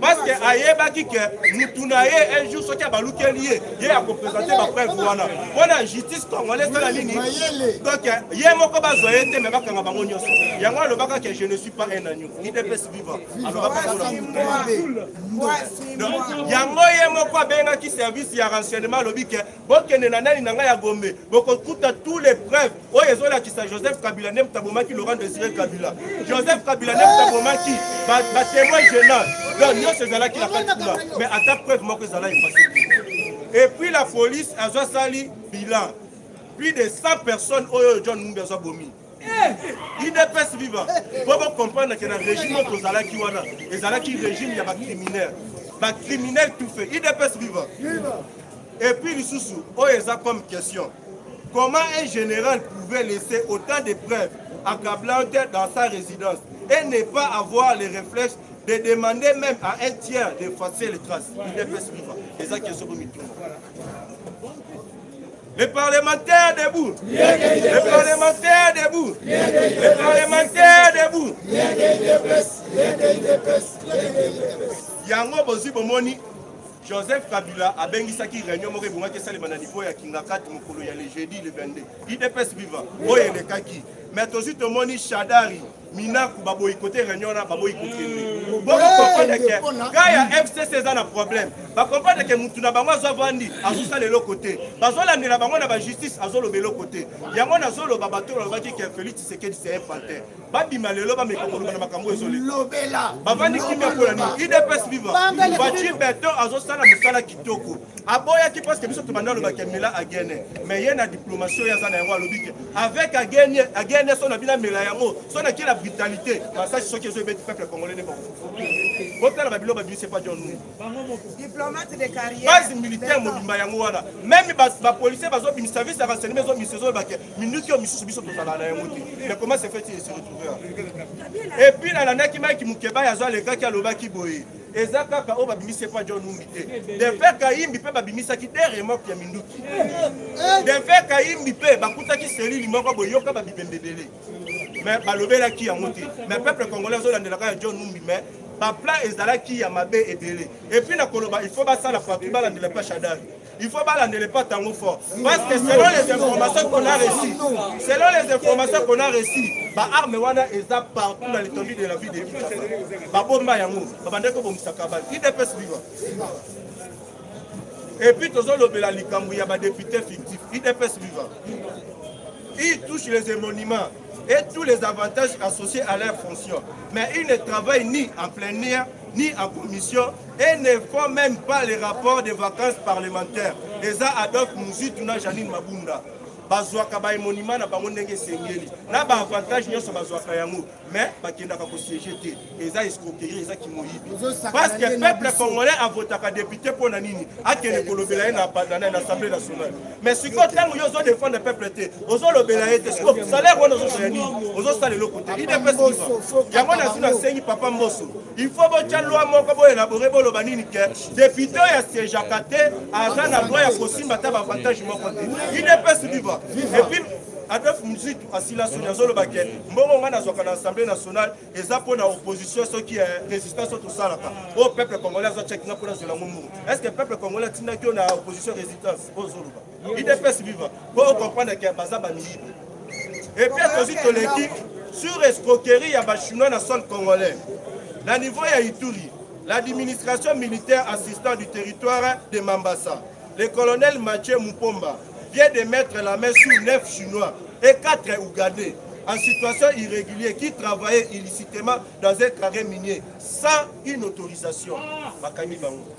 parce que ayebaki ke mutu na ye un jour soki abalukeli ye, ye akoprésente bapreuve wana mpona justice congolais esala nini. Donc ye moko bazwa ye te, me bakanga bango nyonso. Yango alobaka ke je ne suis pas un agneau. Udps viva. Alobaka yango. Yango ye moko abengaki service ya renseignement, alobi ke bokende na nani na ngai ya Gombe, bokokuta tous les preuves oyo ezolakisa Joseph Kabila nde moto abomaki Laurent Désiré Kabila, Joseph Kabila nde moto abomaki batémoin gênant. Donc nyonso ezalaki na kati kuna, mais ata preuve moko ezala efface te. Et puis la police azwa sali bilan, plus de 100 personnes oyo John Numbi azwa bomi. Udps viva. Po bocomprendre ke na régime oyo tozalaki wana ezalaki régime ya bacriminel, bacriminel tout fait. Udps viva. Et puis lisusu oyo eza comme question: comment un général pouvait laisser autant de preuves accablantes dans sa résidence et ne pas avoir le réflexe de demander même à un tiers d'effacer les traces? Udps viva. Eza question bomituna. Les parlementaires debout. Les parlementaires debout. Les parlementaires debout. Yango bozwi bomoni Joseph Kabila abengisaki réunion moko ebongaki esalema na niveau ya Kingakati mokolo ya le jeudi le 22. Udps viva. Oyo elekaki. Mais tozwi tomoni Shadari Minaku baboyi kote réunion wana, baboyi kokende. Bokocomprendre ke ka ya FCC eza na problème. Bacomprendre ke mutu na bango azwa vandi, azosala eloko te, bazolandela bango na bajustice, azoloba eloko te. Yango nazoloba, bato balobaki ke Félix Tshisekedi c'est un pantin, babima lelo bameka koloba na makambo ezoleka. Bavandi kimia mpola nini? Udps viva. Fatshi Béton azosala mosala kitoko. Aboyaki parce que biso tobanda alobaki amela agene, mais ye na diplomatie oyo aza na yango alobi ke avec agene, agene so na bino amela yango so na la brutalité masasi soki ezoebeti peuple congolais nde bakofufu. Botala babilo babimisi epa John Numbi. Diplomate de carrière. Base militaire mobimba yango wana, même bapolicier bazobimisa, service ya renseignement ezobimisa, ezolobake minduki oyo misusu biso tozalaka na yango te. Mais comment se fait-il se retrouver? Et puis nalandaki Mike Mukebayi azo alekaki, alobaki boye: eza kaka oyo babimisi epa John Numbi te, Delphin Kayimbi mpe babimisaki des remorque ya minduki. Delphin Kayimbi mpe bakutaki selili moko boye, yoka babibembe ebele, mais balobelaki yango te. Mais peuple congolais azolandelaka ya John Numbi, mais baplan ezalaki ya mabe ebele. Et puis na koloba, il faut basala partout, balandela mpe Shadari, il faut balandela pas tango fort, parce que selon les informations qu'on a reçues, selon les informations qu'on a reçues, baarme wana eza partout dans l'étendue de la ville de Kinshasa. Babomba yango, babandaki kobongisaka bale. Udps viva. Et puis tozolobela likambo ya badéputé fictif. Udps viva. Ils touchent les émoluments et tous les avantages associés à leur fonction, mais ils ne travaillent ni en plénière ni en commission et ne font même pas les rapports de vacances parlementaires. Eza Adolphe Muzitu na Janine Mabunda. Bazwaka ba émolument na bango ndenge esengeli na ba avantage nyonso bazwaka yango, mais bakendaka kosiéger te. Eza escroquerie, eza kimoyibi, parce que peuple congolais avotaka député mpo na nini? Akende kolobela ye na Assemblée nationale. Mais sikoyo, ntango yo ozodéfendre peuple te, ozolobela ye te, sikoyo salaire wana ozozala nini? Ozosala eloko te. UDPS, yango nasi nasengi papa Mboso, il faut botya loi moko, boélaborer, boloba nini ke député oyo asiégeaka te aza na droit ya kosimba ata baavantage moko te. UDPS viva! Et puis Adolphe Muzito asila soni, azoloba ke mbongo ngai nazwaka na Assemblée nationale eza mpo na opposition, soki résistance oyo tosalaka, oyo peuple congolais azotiaki nga mpo nazwela yango mbongo. Est ce que peuple congolais atindaki oyo na opposition résistance oyo ozoloba? UDPS viva! Mpo ocomprendre ke baza bamiyibi. Et puis tozwi, toleki sur escroquerie ya Bachinois na sol congolais na niveau ya Ituri. L'administration militaire assistant du territoire de Mambasa, le colonel Mathieu Mupomba, vient de mettre la main sur neuf Chinois et quatre Ougandais en situation irrégulière qui travaillaient illicitement dans un carré minier sans une autorisation. Bakangi bango.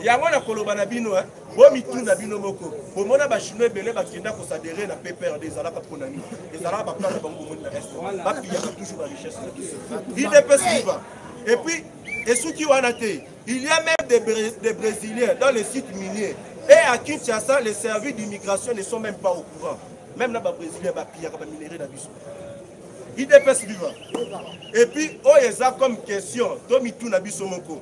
Yango na koloba na bino, bomituna bino moko, bomona Bachinois ebele bakenda koadhérer na PPRD, ezalaka mpona nini? Ezalaka baplan na bango. Bomoni na Est, bapillaka toujours barichesse na biso. UDPS viva! Et puis esuki wana te, il y a même des Brésiliens dans les sites miniers et à Kinshasa, les services d'immigration ne sont même pas au courant. Même na Babrésilien bapillaka baminerais na biso. UDPS viva! Et puis oyo eza comme question to mituna biso moko: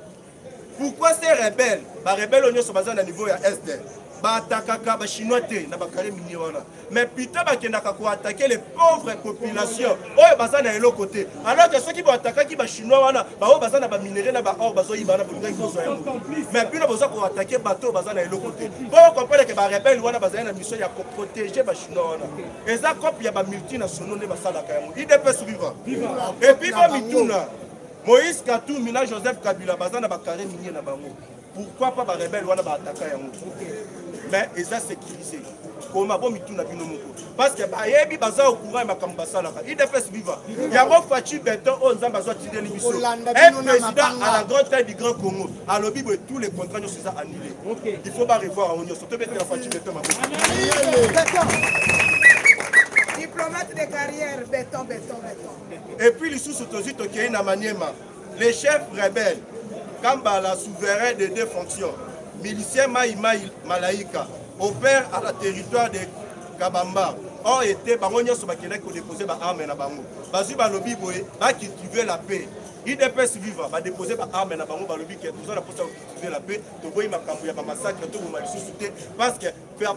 pourquoi ces rebelles, barebelles oyo nyonso baza na niveau ya Est, baattaquaka Bachinois te na bacarré minier wana, mais plutôt bakendaka koattaquer les pauvres populations oyo baza na eloko te, alors que soki boattaquaki Bachinois wana, baoyo baza na baminerais na baor bazoyiba na bolingaki kozwa yango, mais bino boza koattaquer bato oyo baza na eloko te? Po comprendre ke barebelles wana bazali na mission ya koprotéger Bachinois wana, eza cope ya bamultinationaux nde basalaka yango. UDPS viva! Et puis bomituna, Moïse Katumbi na Joseph Kabila baza na bacarré minier na bango, pourquoi pas barebelles wana baattaquer yango, mais eza sécurisé? Koma bomituna bino moko, parce que bayebi, baza au courant ya makambo basalaka. UDPS viva! Yango Fatshi Béton oyo Nzambe azwa tindeli biso, un président à la grande taille du grand Congo, alobi boye: tous les contrats nyonso eza annulé, il faut barevoir yango nyonso. Tobetela Fatshi Béton maboko. Diplomate de carrière, béton, béton, béton. Et puis lisusu tozwi, tokei na Maniema. Les chefs rebelles Kambala, souverain de deux fonctions, milicien Mai Mai Malaika, opère à la territoire de Kabamba, ont été bango nyonso bakendaki kodéposer baarmes na bango. Bazwi, balobi boye, bacultiver la paix. UDPS viva! Badéposer baarmes na bango, balobi ke toza na mposa ya kocultiver la paix, toboyi makambo ya bamassacre, toboma lisusu te, parce que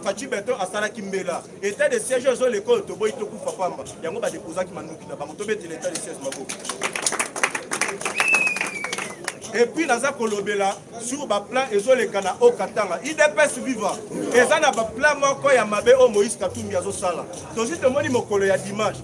Fatshi Béton asalaki mbela état de siège ezoleka oyo, toboyi tokufa pamba. Yango badéposaki manduki na bango. Tobetela état de siège maboko. Et puis naza kolobela sur baplan ezoleka na Okatanga. UDPS viva! Eza na baplan moko ya mabe oyo Moïse Katumbi azosala. Tozwi, tomoni mokolo ya dimanche,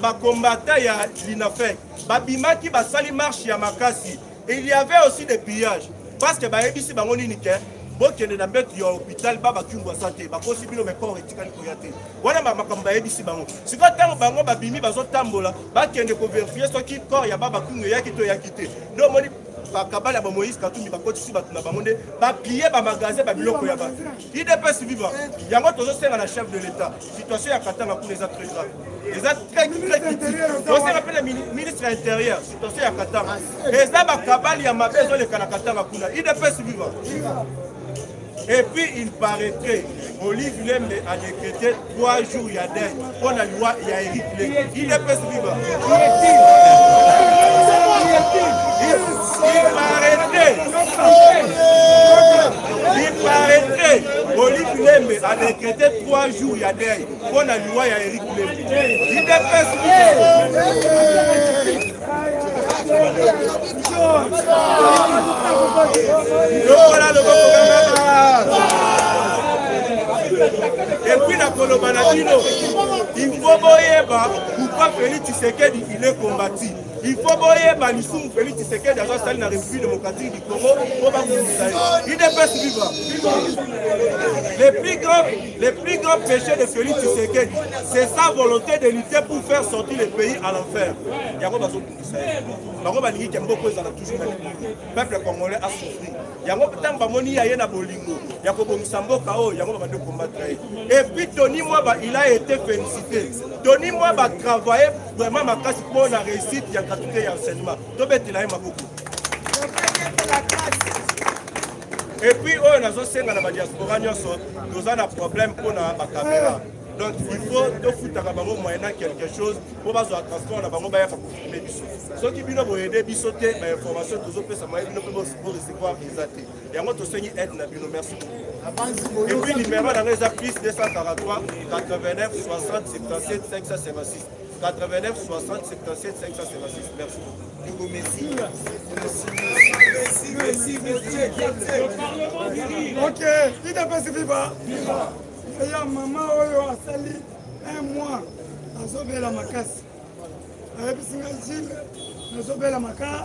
bacombattants ya Linafoc babimaki, basali marche ya makasi. Il y avait aussi des pillages, parce que bayebisi bango nini? Ke bokende na mbeto ya hôpital, ba bakyungu aza te, bakosi bino, mais corps etikali koya te. Wana makambo bayebisi bango. Sikoyo ntango bango babimi, bazotambola, bakende kovérifier soki corps ya ba bakyungu eyaki to eyaki te, nde omoni bakabala ya bamoïse Katumbi bakotisi bato na bango nde bapiller bamagasin, babiloko ya bato. UDPS viva! Yango tozosenga na chef de l'État, situation ya Katanga kuna eza très grave, eza très très critique. Tosenga mpe na ministre ya Intérieur, situation ya Katanga eza bakabali ya mabe ezoleka na Katanga kuna. UDPS viva! Et puis il paraîtrait, Olive Lembe a décrété 3 jours ya deuil mpo na liwa ya Eric Lembe. UDPS viva! Il paraîtrait, Olive Lembe a décrété 3 jours ya deuil mpo na liwa ya Eric Lembe. UDPS viva! Lokola loboko kangaka. Et puis nakoloba na bino, il faut boyeba pourquoi Félix Tshisekedi, il est combattu. Il faut boyeba lisumu Félix Tshisekedi azosali na République démocratique du Congo mpo babundisa ye. UDPS viva! Les plus grands, les plus grands péchés de Félix Tshisekedi, c'est sa volonté de lutter pour faire sortir le pays à l'enfer. Yango bazobundisa ye. Bango balingi ke mboko ezala toujours na libulu. Peuple congolais a souffri. Yango ntango bamoni ye aye na bolingo ya kobongisa mboka oyo, yango babandi combattre ye. Et puis Tony Mwaba, il a été félicité. Tony Mwaba travaillait vraiment makasi mpo na réussite ya gratuité ya enseignement. Tobetela ye maboko. Et puis oyo nazosenga na badiaspora nyonso, toza na problème mpo na bakamera. Donc il faut tofutaka bango moyennant quelque chose mpo bazwa transport na bango bayaka kofilme biso. Soki bino boyede biso te, bainformation tozopesa moye bino mpe borecevoir eza te. Yango tosengi aide na bino. Merci beaucoup. Et puis numéro na ngai eza plus 243 89 60 77 556. 89 60 77 556. Merci beaucoup. Ok, UDPS viva. Eya mama oyo asali un mois azobela makasi, ayebisi ngai Gilles nazobela makasi,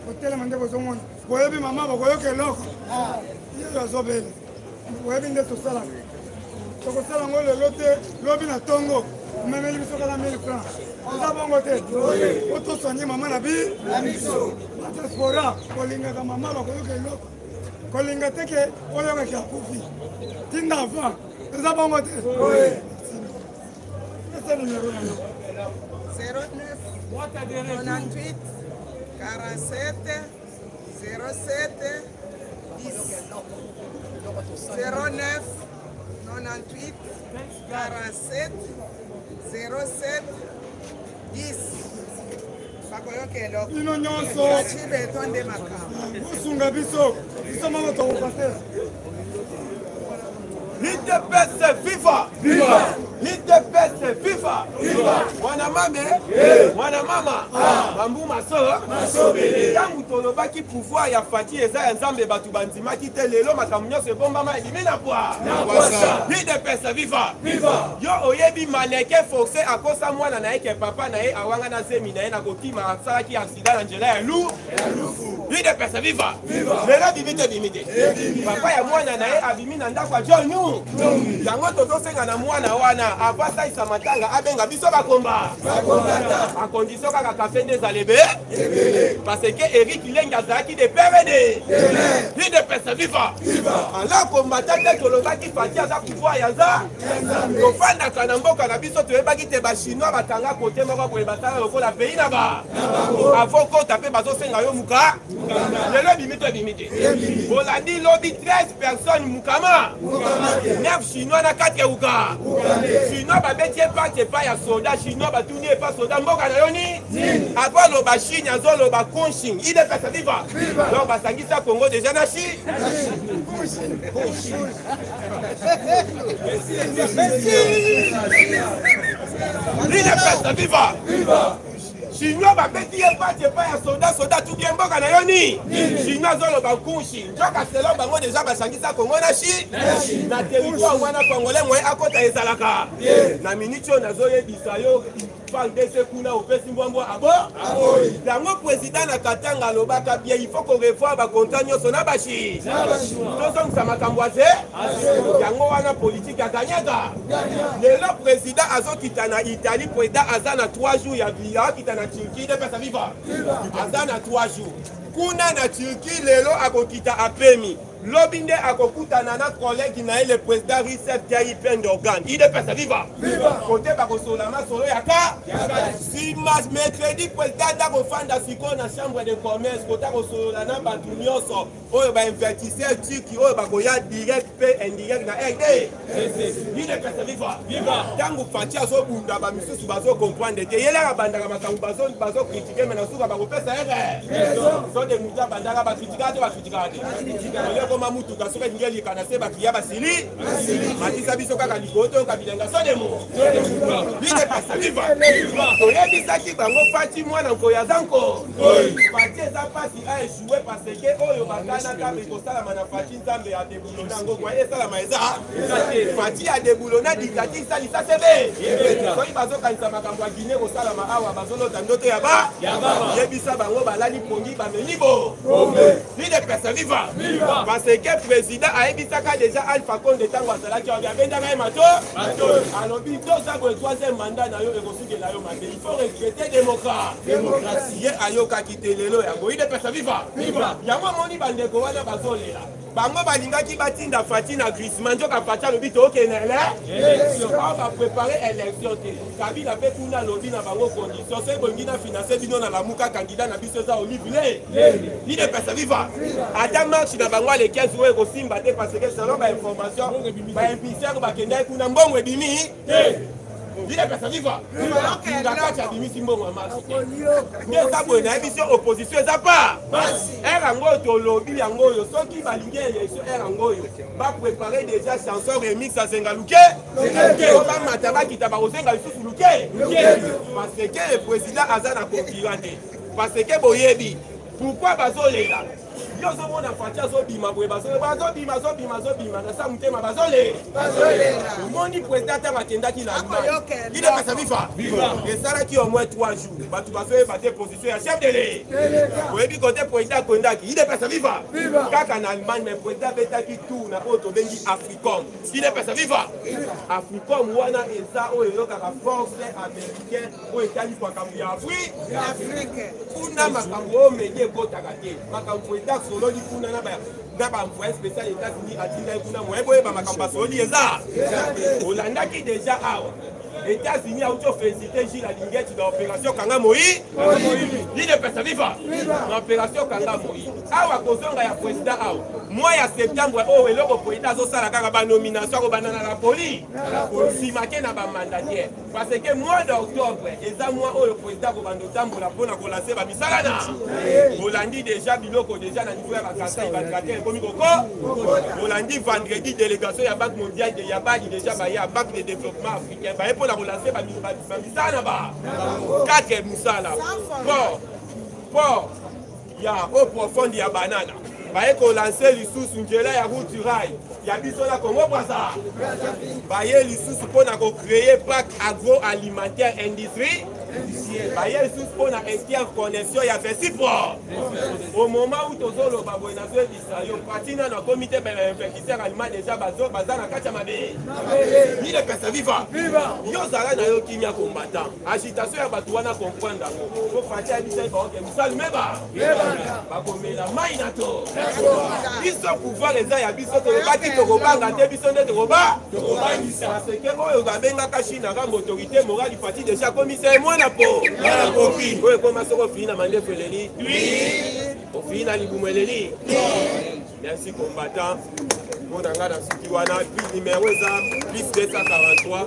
kotelema nde bozomona. Boyebi mama bakoyoka eloko ye oyo azobela, boyebi nde tosalaka, tokosala yango lelo te, lobi na ntongo omemeli biso kaka 1000 francs, eza bongo te? Po tosoigne mama na biso. Badiaspora kolingaka mama bakoyoka eloko, kolinga te ke oyokaki akufi, tinda avant, eza bongo te? Pesa numero na yo. 09 98 47 07 10. 09 98 47 07 10. Bakoyoka eloko. Bino nyonso Fatshi Béton nde makambo. bosunga biso, biso moko tokoka te. L'UDPS viva! Viva! L'UDPS viva! Viva! Mwana mame, mwana mama, bambu maso, ntango tolobaki pouvoir ya Fatshi eza ya Nzambe, bato bandimaki te. Lelo makambo nyonso ebombama ebimi na pwa. L'UDPS viva! Viva! Yo oyebi mannequin forcé akosa mwana na ye ke papa na ye awanga na zemi na ye na kokima, asalaki accident na nzela ya lu. L'UDPS viva! Lelo abimi te, ebimi te. Papa ya mwana na ye abimi na ndako ya John Nu. Yango tozosenga na mwana wana avant asalisa matanga abenga biso bakomba. A condition kaka kafe nde ezala ebe. Parce que Eric Lenge azalaki de père et de. L'UDPS viva! Alors combattant nde tolobaki Fatshi aza pouvoir ya nza. Tofandaka na mboka na biso, toyebaki te bachinois bakanga kote moko boye, basala lokola pays na ba. Avant kota mpe bazosenga yo muka. Lelo ebimi to ebimi te? Bolandi lobi 13 personnes mukama, 9 chinois na 4 uka. Chinois babeti ye pati epai ya soda chinois, batuni epa soda mboka na yo ni azoloba Chine, azoloba Kunshin. UDPS viva! Donc basangisa Congo déjà na Chine. UDPS viva! Chinois babeti ye pati epai ya soda, soda atuni ye mboka na yo ni, chinois azoloba Kunshi. Nzoka selo bango deja basangisa Kongo na chi na territoire wana, congolais moye akota ezalaka na miniti oyo nazoyebisa yo. FARDC kuna opesi mbwambwa abo yango. Président na Katanga alobaka bien, il faut korevoir bacontrat nyonso na bashi, tozongisa makambo aze yango wana, politike ya ganyaka. Lelo président azokita na Italie, président aza na 3 jours ya via, akita na Turquie. UDPS viva! Aza na 3 jours kuna na Turquie. Lelo akokita, apemi, lobi nde akokutana na collègue na ye le président Recep Tayyip Erdogan. UDPS viva! Kote bakosola masolo ya ka nsima. Mercredi président nde akofanda sikoyo na chambre de commerce, kote akosolola na bato nyonso oyo bainvestisseur turki oyo bakoya direct mpe indirect na RD. UDPS viva! Ntango Fatshi azobunda, bamisusu bazokomprendre te. Yelaka abandaka makambo, bazocritiquer, me na suka bakopesa ere so de mutu abandaka, bakritikaka te, bakritikaka te. ekoma mutuka soki elingi eleka na se bakliya basili matisa biso kaka likolo toyoka bilenga sodemo bidepesa viva toyebisaki bango fati mwana nkoyi aza nko fati eza mpasi a echoue parce que oyo bakanaka ekosalama na fati nzambe ya debulona yango kwa esalama eza fati ya debulona dictature salisa sebe soki bazokanisa makambo ya guine kosalama awa bazolota ndoto ya ba yebisa bango balali pongi bameli bo udps viva parce que président ayebisaka déjà alpha conde ntango azalaki wapi abendaka ye mato alobi toza boye troisième mandat na yo ekosukela yo mabe il faut respecter démocratie ye ayokaki te lelo yango udps viva yango amoni bandeko wana bazolela bango balingaki batinda fati na glissement nzoka fati alobi tookende élection awa baprépare élection te kabila mpe kuna alobi na bango condition soki bolingi na finance bino na lamuka candidat na biso eza olive le udps viva ata marche na bango ale 15 oyo ekosimba te parce que selon bainformation baimpisere bakendaki kuna mbongo ebimi te udps viva kati abimisi mbongo ya marche te nde eza boye nayebi so opposition eza pa ere yango oyo tolobi yango oyo soki balingi élection ere yango oyo baprépare déjà chanson remix azenga luke po bamata bakita bakozenga lisusu luke parce que le président aza na concurrent te parce que boyebi pourquoi bazolela yo ozomona faci azobima boye bazobima azobima azobima na sa motema bazolela omoni président ntango akendaki na allemagne idepesa viva esalaki au moins 3 jours bato bazoyeba te position ya chef de l'etat oyebi kote président akendaki idepesa viva kaka na allemagne mais président abetaki tour na oyo tobengi africom idepesa viva africom wana eza oyo eyokaka force américain oyo etali makambo ya afrique kuna makambo oyo media ekotaka te makambo eta asololi kuna na baenvoye spécial états-unis atindaki kuna moye boyeba makambo asololi eza olandaki deja awa États-Unis auti ofélicité Gilles Alingeti na opération kanga moi l'idepesa viva na opération kanga moi awa kozonga ya président awa mois ya septembre oyo eloko président azosala kaka banomination akobanda na la poli nsima ke na bamandataire parce que mois d'octobre eza mois oyo président akobanda otambola mpo na kolanse bamisala na bolandi déjà biloko déjà na niveau ya bakasai batrater ekomi koko bolandi vendredi délégation ya banque mondiale de ya bali déjà baye ya banque de développement africain baye mpo na kolanse bamisala na ba 4 mosala port port ya eau profonde ya banana baye kolanse lisusu nzela ya route rail ya biso na congo braza baye lisusu mpo na kocreye parc agroalimentaire industrie baye lisusu mpo na interconnexion ya vesipo au moment où tozoloba boye nazoyebisa yo parti nano akomi te bainvestisseur allemand deja baza na kati ya mabe milepesa viva yo ozala na yo kimia combattant agitation ya bato wana comprendre yango po fati ayebisaki bango ke misalu meba bakomela mai na to biso pouvoir eza ya biso tolobaki tokobanga te biso nde tokoba parce que oyo babengaka chine akambo autorité morale fati deja akomisa ye mwana po oyo ekoma soko ofii na mandefu eleli ofii na libumu eleli merci combattant mpo na ngai nasuki wana puis numero eza plus 243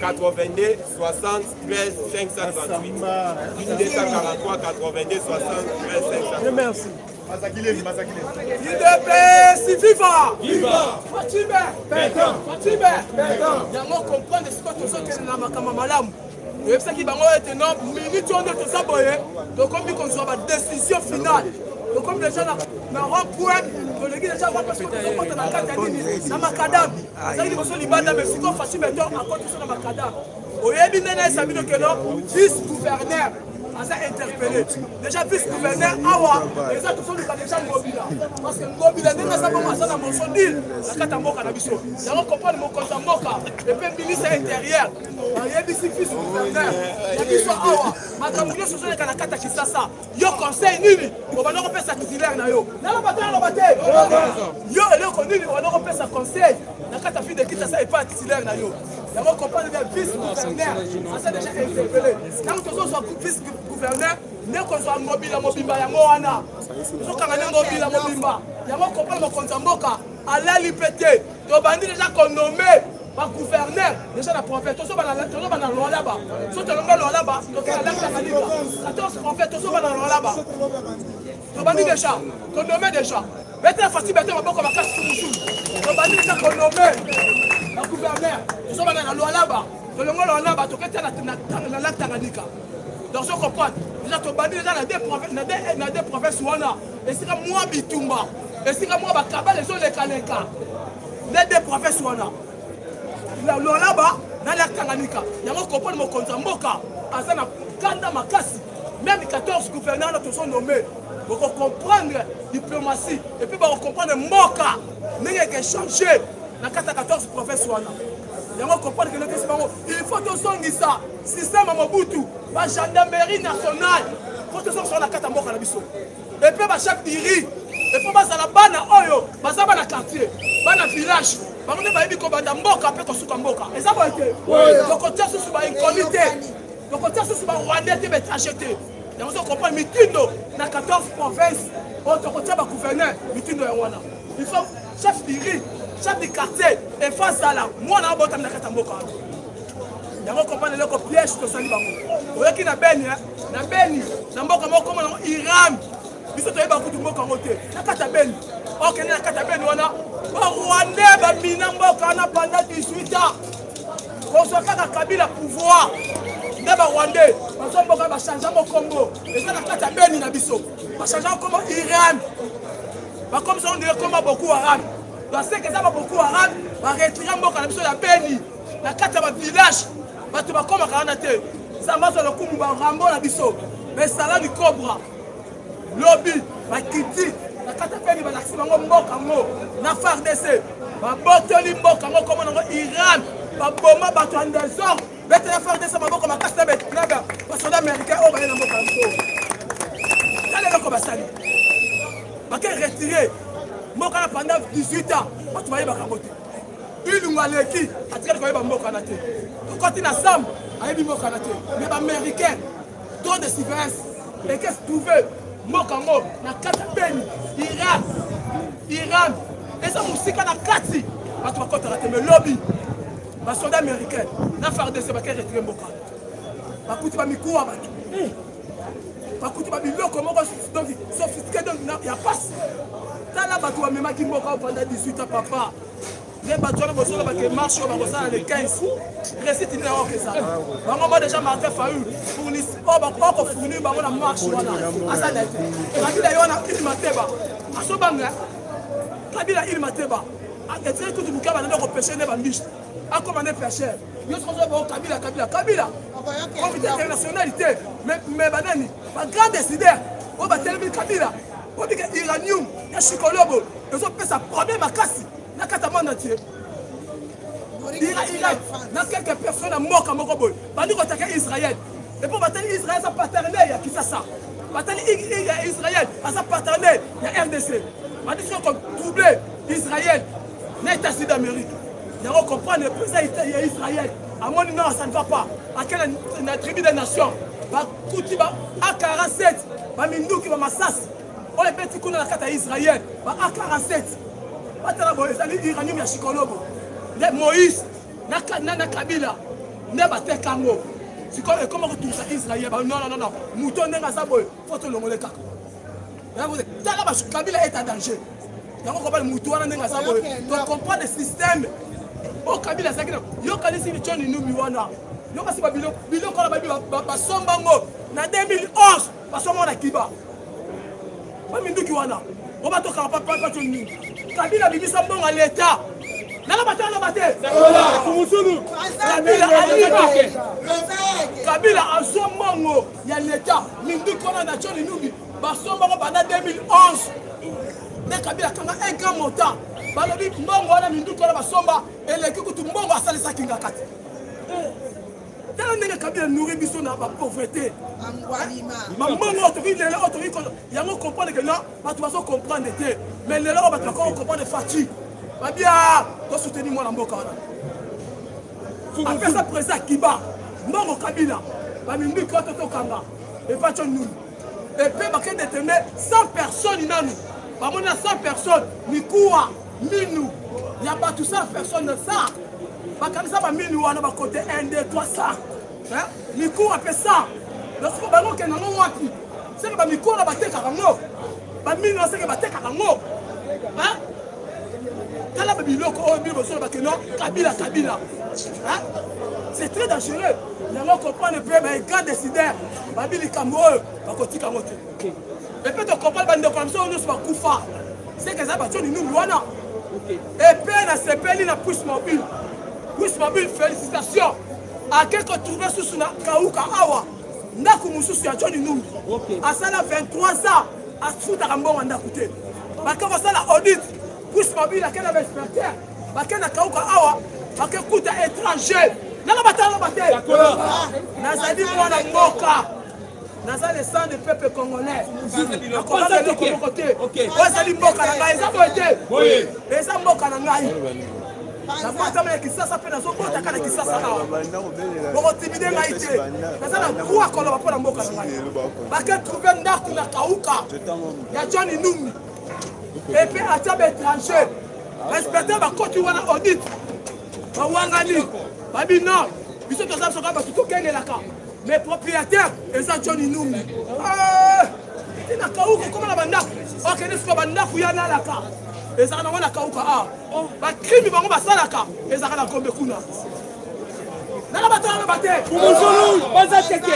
82 73 538 plus 243 82 73 538 Merci. UDPS viva! Viva! Fatshibé! Béton! Fatshibé! Béton! Yango comprendre sikoyo tozokende na makambo malamu. Toyebisaki bango ete non minute oyo nde toza boye tokomi kozwa ba décision finale tokomi deja na rond point toleki deja rond parce que tozokota na kati ya nini na makadam azalaki liboso libanda mais sikoyo Fatshi Béton akoti biso na makadam oyebi nde nayesa bino keno vice gouverneur aza interpellé déjà vice gouverneur awa eza tozoluka déjà ngobila parce que ngobila ndenge aza bongo aza na morceau deal na kati ya mboka na biso yango comprendre mokonzi ya mboka epe ministre ya intérieur ayebisi vice gouverneur ya biso awa makambo nyonso ozoleka na kati ya kisasa yo conseil nini obanda kopesa titulaire na yo naloba te naloba te yo eloko nini obanda kopesa conseil na kati ya ville de kinshasa epai ya titulaire na yo yango comprendre bien vice gouverneur aza déjà interpellé ntango tozozwa vice gouverneur nde kozwa ngobila mobimba yango wana tozokanga nde ngobila mobimba yango comprendre mokonzi ya mboka alali mpe te tobandi deja konome Bagouverneur déjà na province, tozobana na Lualaba. So tolonga Lualaba, tokenda Lac Tanganyika. 14 province tozobana na Lualaba. Tobandi déjà, tonome déjà. Betela Fasi bete maboko makasi mususu. Tobandi déjà konome bagouverneur. Tozobana na Lualaba. Tolonga Lualaba, tokenda na Lac Tanganyika. Donc so comprendre déjà tobandi déjà na deux provinces, na deux provinces wana esika mwa bitumba, esika mwa bakabale ezolekaleka nde deux provinces wana, Lualaba na Lac Tanganyika. Yango comprendre, mokonzi ya mboka aza na kanda makasi. Même 14 gouverneur wana tozo nommé, bokocomprendre diplomatie et puis bakocomprendre mboka ndenge ekechange na kati ya 14 province wana. Yango comprendre ke notesi bango, il faut tozongisa système ya Mobutu, bagendarmerie nationale faut tozongisa na kati ya mboka na biso. Et puis bachef diri efo bazala bana oyo baza bana quartier, bana village, bango nde bayebi kobanda mboka mpe kosuka mboka. Eza boye te? Tokotia susu bainkoni te, tokotia susu barwandais te, baétranger te. Yango so comprendre mitindo na 14 province oyo tokotia bagouverneur, mitindo yango wana, il faut chef diri, chef du quartier efo azala mwana abotami na kati ya mboka wana. Yango comprendre eloko piège tosali bango. Oyoki na Beni, na Beni, na mboka moko komona yango Iran, biso toyeba kutu mboka yango te. Na kati ya Beni, okende na kati ya Beni wana, barwandais bamina mboka wana pendant 18 ans. Kozwa kaka Kabila pouvoir nde barwandais bazwa mboka, bachange yango Congo. Eza na kati ya Beni na biso, bachange yango kombo Iran, bakomisa ngo ndenge koma Boko Haram. Baseke eza baboko haram, baretire mboka na biso ya Beni. Na kati ya bavillage bato bakomaka wana te. Nzambe azwa lokumu. Barambo na biso besalani cobra lobi bakiti na kati ya Beni, balakisi bango mboka yango na FARDC, babotoli mboka yango, komona yango Iran, baboma bato ya désordre. Betela FARDC maboko makasi na basoda américain oyo baye na mboka na biso. Tala eloko basali, bake retire mboka na pendant 18 ans, bato bayebaka yango te. Ilungu aleki, atikali koyeba mboka na te. Tokoti na sam, ayebi mboka na te. Mais baaméricain, drone de surveillance eke trouve mboka yango na kati ya Beni, Iran. Iran eza mosika na kati, bato bakɔtaka te. Me lobi basoda américain na FARDC bake retire mboka, bakuti bamikuwa bato, bakuti babiloko moko donc sophistiqué, donc ya pasi. Tala bato bamemaki mboka oyo pendant 18 ans, papa. Nde bato wana bozoloba ke marche oyo bakosala le 15, récite nini yango kezala bango mo déjà Martin Fayulu oyo kofournir bango na marche wana asala te. Kabila ye wana ili mateba asobanga, Kabila ili mateba etiki kutu moke, banda kopêche nde bambisi, akoma nde pêcheur. Yo soki ozoba Kabila, Kabila, Kabila, comité international te, mais banani bagrand décideur oyo batelemi Kabila obike uranium ya Shikolobo ezopesa problème makasi na kati ya monde entier. Irak na quelques personnes na mboka moko boye bandi kotaka Israel epo batali Israel aza partenaire ya Kisasa, batali Israel aza partenaire ya RDC, bandi soki kotrouble Israel na États-Unis d'Amérique. Yango comprendre, président ya Israel amoni non, ça ne va pas, ake na tribu des nations, bakuti ba A47, baminduki, bamasasi oyo ebeti kuna na kati ya Israel, ba A47. Batala boye, ezali uranium ya Shikolobo nde Moïse na Kabila nde bateka yango. Sikoyo ekoma kotungisa Israel. Ba non, non, non, moto ndenge aza boye, fo tolongole kaka. Tala, Kabila est en danger. Yango kobala motu wana ndenge aza boye, tocomprendre système oyo Kabila azalaki na yokanisi John Numbi wana. Yokasi biloko wana babi basomba ngo na 2011, basomba ngo na Kiba, baminduki wana oyo batokaka papa John Numbi. Kabila abimisa mbongo ya leta nanga bato aloba te. Kabila aliba, Kabila azwa mbongo ya leta, minduki wana na John Numbi basombako banda 2011 nde Kabila akanga un grand montant. Balobi mbongo wana, minduki wana basomba eleki kutu mbongo asalisaki nga kati. Tala ndenge Kabila nourri biso na bapauvreté, bambongo oyo toki lelo oyo toki yango. Comprendre ke non, bato bazo comprendre te, mais lelo oyo bato bakoki comprendre. Faci babia tosoutenir mwana mboka wana, apesa président Kiba mbongo, Kabila baminduki oyo totokanga epa tio nunu epe bake détermine 100 personnes nanu bamoni na 100 personnes mikuwa minu ya bato 100 personnes sa. Bakanisa bamini wana bakote 1 2 3 100 mikuwa mpe 100 donc bango okende yango wapi? Seke bamikuwa na batekaka yango, bamini wana seke batekaka yango. Tala babiloko oyo bino bozoloba ke non, Kabila Kabila, c'est très dangereux. Yango comprendre mpe bagrand décideur babi likambo oyo bakotika yango te. Epe tocomprendre bandeko na biso oyo nyonso bakufa, seke eza bationi nungu wana. Epe nasepeli na Puisse Mobile, Puisse Mobile, félicitation. Ake kotrouve susu na Kauka awa ndako mosusu ya John Numbi. Asala 23 ans afutaka mbongo ya ndako te. Bake kosala audit, Puisse Mobile ake na bainspecteur, bake na Kauka awa, bake kuta étranger. Nanga batala te, nazali mwana mboka, naza le sang de peuple congolais, nakolaka eloko moko te. Oyo ezali mboka na ngai, eza boye te, eza mboka na ngai. Nabotama na Kisasa mpe nazobotaka na Kisasa awa. Bokotimide ngai te, naza na droit koloba mpo na mboka na ngai. Bake trouve ndako na Kauka ya John Numbi, epe atia baétranger. Bainspecteur bakoti wana audit, bawangani, babi non, biso toza biso kaka bato tokengelaka, mais propriétaire eza John Numbi. Tina Kauka okoma na bandako, okende sikoyo bandako ya nalaka ezalaka nango na Kauka a bakrimi bango basalaka ezalaka na Gombe kuna. Nana bato wana bate Muzulu baza teke.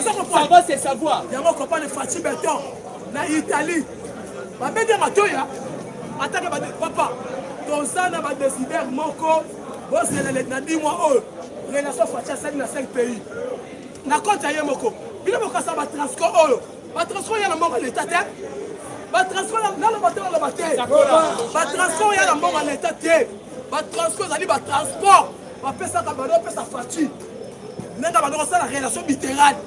Savoir c'est savoir. Yango comprendre Fatshi Beton na Italie babende matoya atake papa toza na badécideur moko bozelele na 10 mois oyo relation Fatshi asali na 5 pays na compte ya ye moko. Bino bokasa batransco oyo, batransco ya na mbongo ya leta te, batransco naloba te, naloba te, batransco ya na mbongo ya leta te. Batransco ezali batransport bapesaka bando opesa Fatshi ndenge bando kosala relation bilatérale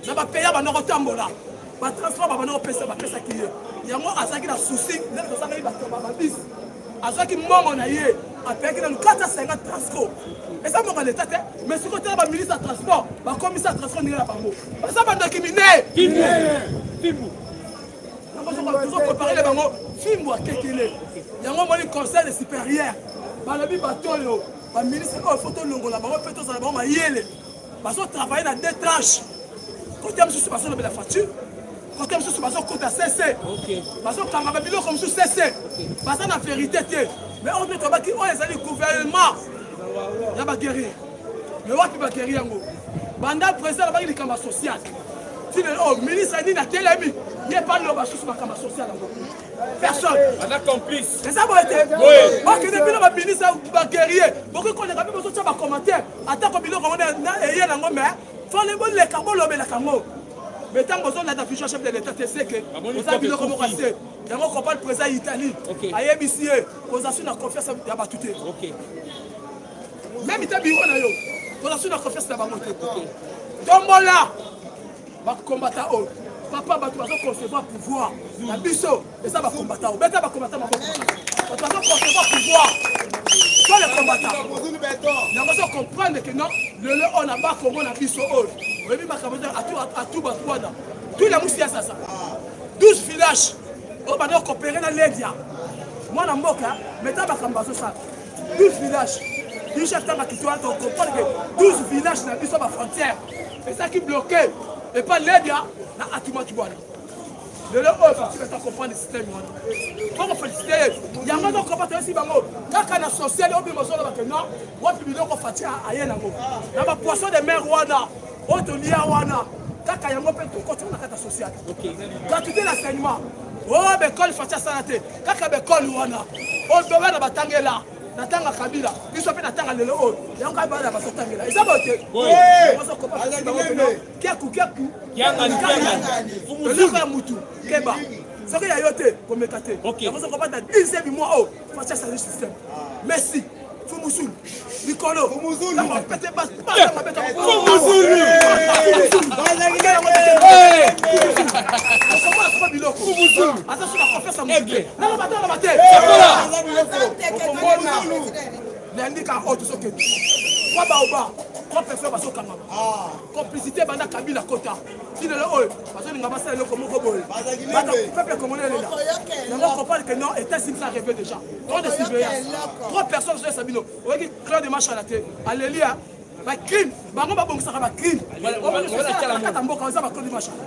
na bapeya, bando kotambola, batransport babando kopesa, bapesaki ye yango. Azalaki na souci ndenge tozangaki bato babisi, azwaki mbongo na ye, apeyaki nanu 450 transco. Eza mbongo ya leta te, mais sikoyo tala baministre ya transport bakomisa transport ndenge na bango, baza bandoki mine. Tozopreparele bango fimbu akekele yango. Moni conseil de supérieur balobi bato oyo baministre oyo fo tolongola bango mpe tozala bango mayele. Bazotravaille na deux tranches, kote mosusu bazolobela facture, kote mosusu bazokota cc, bazokanga babiloko mosusu cc, baza na vérité te. Mais oyo mpe tobaki oyo ezali gouvernement ya baguerrier, mais wapi baguerrier yango? Banda président alobaki likambo ya social ti lelo oyo ministre nini atelemi ye mpe aloba susu makambo ya social yango? Personne. Aza complice. Eza boye te? Okende bino baministre baguerrier bokoki koleka mpe bozotya bacommentaire atako biloko yango eye nango, mais fale boleka bolobelaka yango. Mais ntango bozolanda vision chef de l'état te, seke oza biloko moko ase yango. Comprendre président Italie ayebisi ye koza su na confiance ya bato te, même te biro na yo koza su na confiance na bango te. Tombola bakombata oyo papa, bato bazoconcevoir pouvoir na biso eza bakombata oyo. Beta bakombata maboko, bato bazoconcevoir pouvoir so le combattant yango. So comprendre que non, lelo oyo na Bakongo na biso oyo oyebi makambo atu bato wana tula musi ya sasa 12 village oyo banda kopere na Ledia mwana mboka meta makambo bazosala 12 village biso ntango akiti wana, tocomprendre que 12 village na biso bafrontière ezalaki bloqué epa Ledia na Atumaki wana. Lelo oyo Fatshi bata comprendre système wana, faut kofélicité ye. Yango azokopa toyesi bango kaka na social oyo bino bozoloba ke non, wapi biloko Fatshi aye nango na bapoisson de mer wana oyo tolia wana kaka yango mpe tokoti na kati ya social gratuité l'enseignement oyo baekole Fatshi asala te, kaka baekole wana oyo bana batangela na ntanga Kabila, biso mpe na ntanga lelo oyo yango kaka bana bazotangela. Eza boye te? Kiaku kiaku eloko ya mutu keba, soki ya yo te komeka te. Yango soki obanda dixième mois oyo Fatshi asali système. Merci Fumusulu likolo pete. Biloko aza so na confiance ya motu te, naloba te, naloba te. Okomona nandika oyo tozokende kwa baoba. Trois personnes bazokangama. Complicité banda Kabila kota. Ti lelo oyo bazolinga basala eloko moko boye. Peuple congolais elela. Yango comprendre que non, État simsa rêvé déjà. Trop de surveillance. Trois personnes zoyesa bino. Oyoki Claude Machala te. Alelia bacrime bango babongisaka bacrime kata mboka eza baclaude machala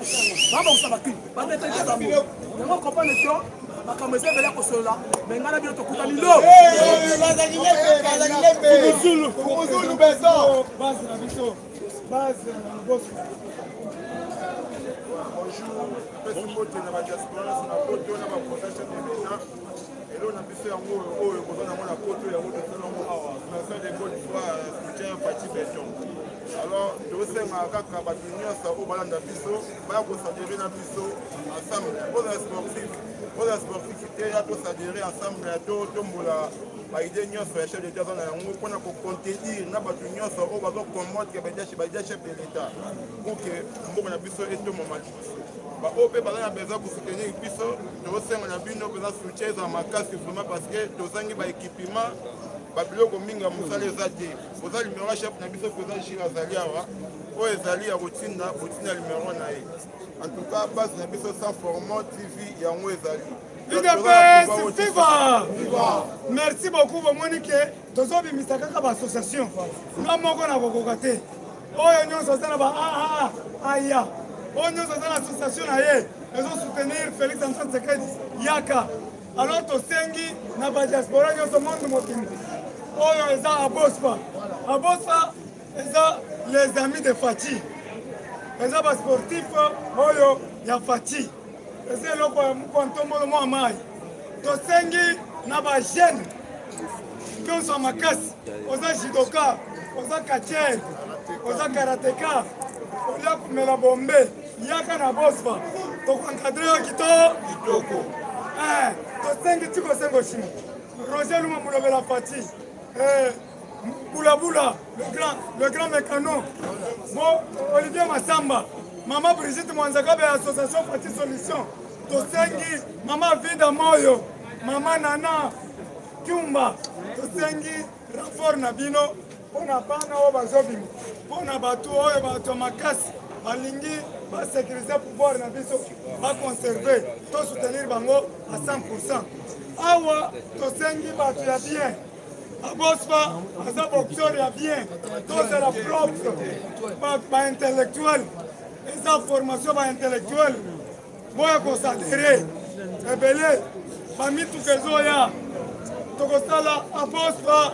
babongisa bacrime badeteke bango yango comprendre que makambo eza ebele ya kosolola me ngai na bino tokutani lo Bonjour, napesi mbote na badiaspora nyonso na poto na baprovince chef de l'État. Eloko na biso yango oyo boza nango na poto yango tosala yango awa Vincent de Gaulle fois soutien Fatshi Beton. Alors tosengaka kaka bato nyonso oyo balanda biso baya kosadere na biso ensemble. Ozala sportif, ozala sportif te ya tosadere ensemble ya totombola baide nyonso ya chef de l'État aza na yango mpona kocontredire na bato nyonso oyo bazokombattre baide chef de l'État pour que mboka na biso etomama liboso. Baoyo mpe baza na besoin kosoutenir biso, tozosenga na bino mpenza soutien ezala makasi vraiment parce que tozangi baéquipement, babiloko mingi ya mosala eza te. Oza numero ya chef na biso président Gilles azali awa, oyo ezali ya kotinda botinda numero na ye. En tout cas base na biso sans format TV yango ezali. UDPS viva! Merci beaucoup bomoni ke tozobimisa kaka ba association nga moko nakokoka te oyo nyonso aza na ba aaa aya oyo nyonso aza na association na ye ezosoutenir Félix Antoine Tshisekedi yaka. Alors tosengi na badiaspora nyonso monde mobimba oyo eza abospa abospa eza les amis de Fatshi, eza basportif oyo ya Fatshi, eza eloko ya mokwantombolo mwa mai. Tosengi na bajeune nyonso ya makasi, oza judoka, oza catcheur, oza karateka, olia komela bombe, yaka na bospa tokoencadre yo kitoko. Tosengi tikosengo nsima Roger Luma molobela Fatshi, Bulabula, le grand mécano, Mo, Olivier Massamba, Maman Brigitte Mwanzakabe, Association Fatshi Solution, tosengi Maman Vida Moyo, Maman Nana Kyumba, tosengi rapport na bino mpona bana oyo bazobima, mpona bato oyo bato ya makasi balingi basécuriser pouvoir na biso, baconserve, tosoutenir bango à 100%. Awa tosengi bato ya bien, abospa aza boxeur ya bien, tozala propre, baintellectuel, eza formation baintellectuel, boya kosadere ebele, bamituka ezoya, tokosala abospa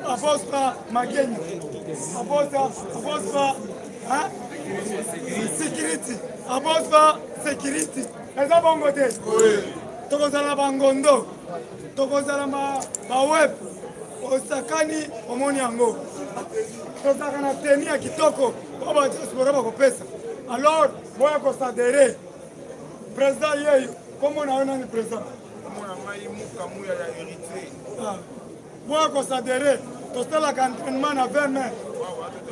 abospa magenya, abospa abospa security, abospa security, eza bongo te. Tokozala bangondo, tokozala baweb, osakani omoni yango, tozalaka na teni ya kitoko oyo badiaspora bakopesa. Alors boya kosadere président yeyo. Kombo na yo nani président? Kombo na ngai Mukamuya ya Héritier. Boya kosadere, tosalaka entraînement na 20 mai.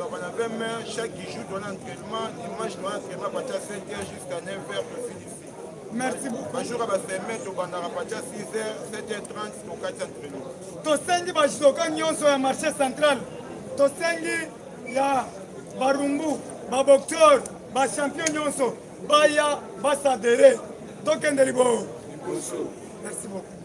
Na 20 mai chaque jour toza entraînement, dimanche toza entraînement à partir ya 5 heures jusqu'à 9 heures tosilisi. Merci beaucoup. Bajour ya basemaine tobandaka à partir ya 6 heures, 7h30 tokati entraînement. Tosengi bajudoka nyonso ya marché central, tosengi ya barumbu, baboxeur, bachampion nyonso baya basadere, tokende liboso. Merci beaucoup.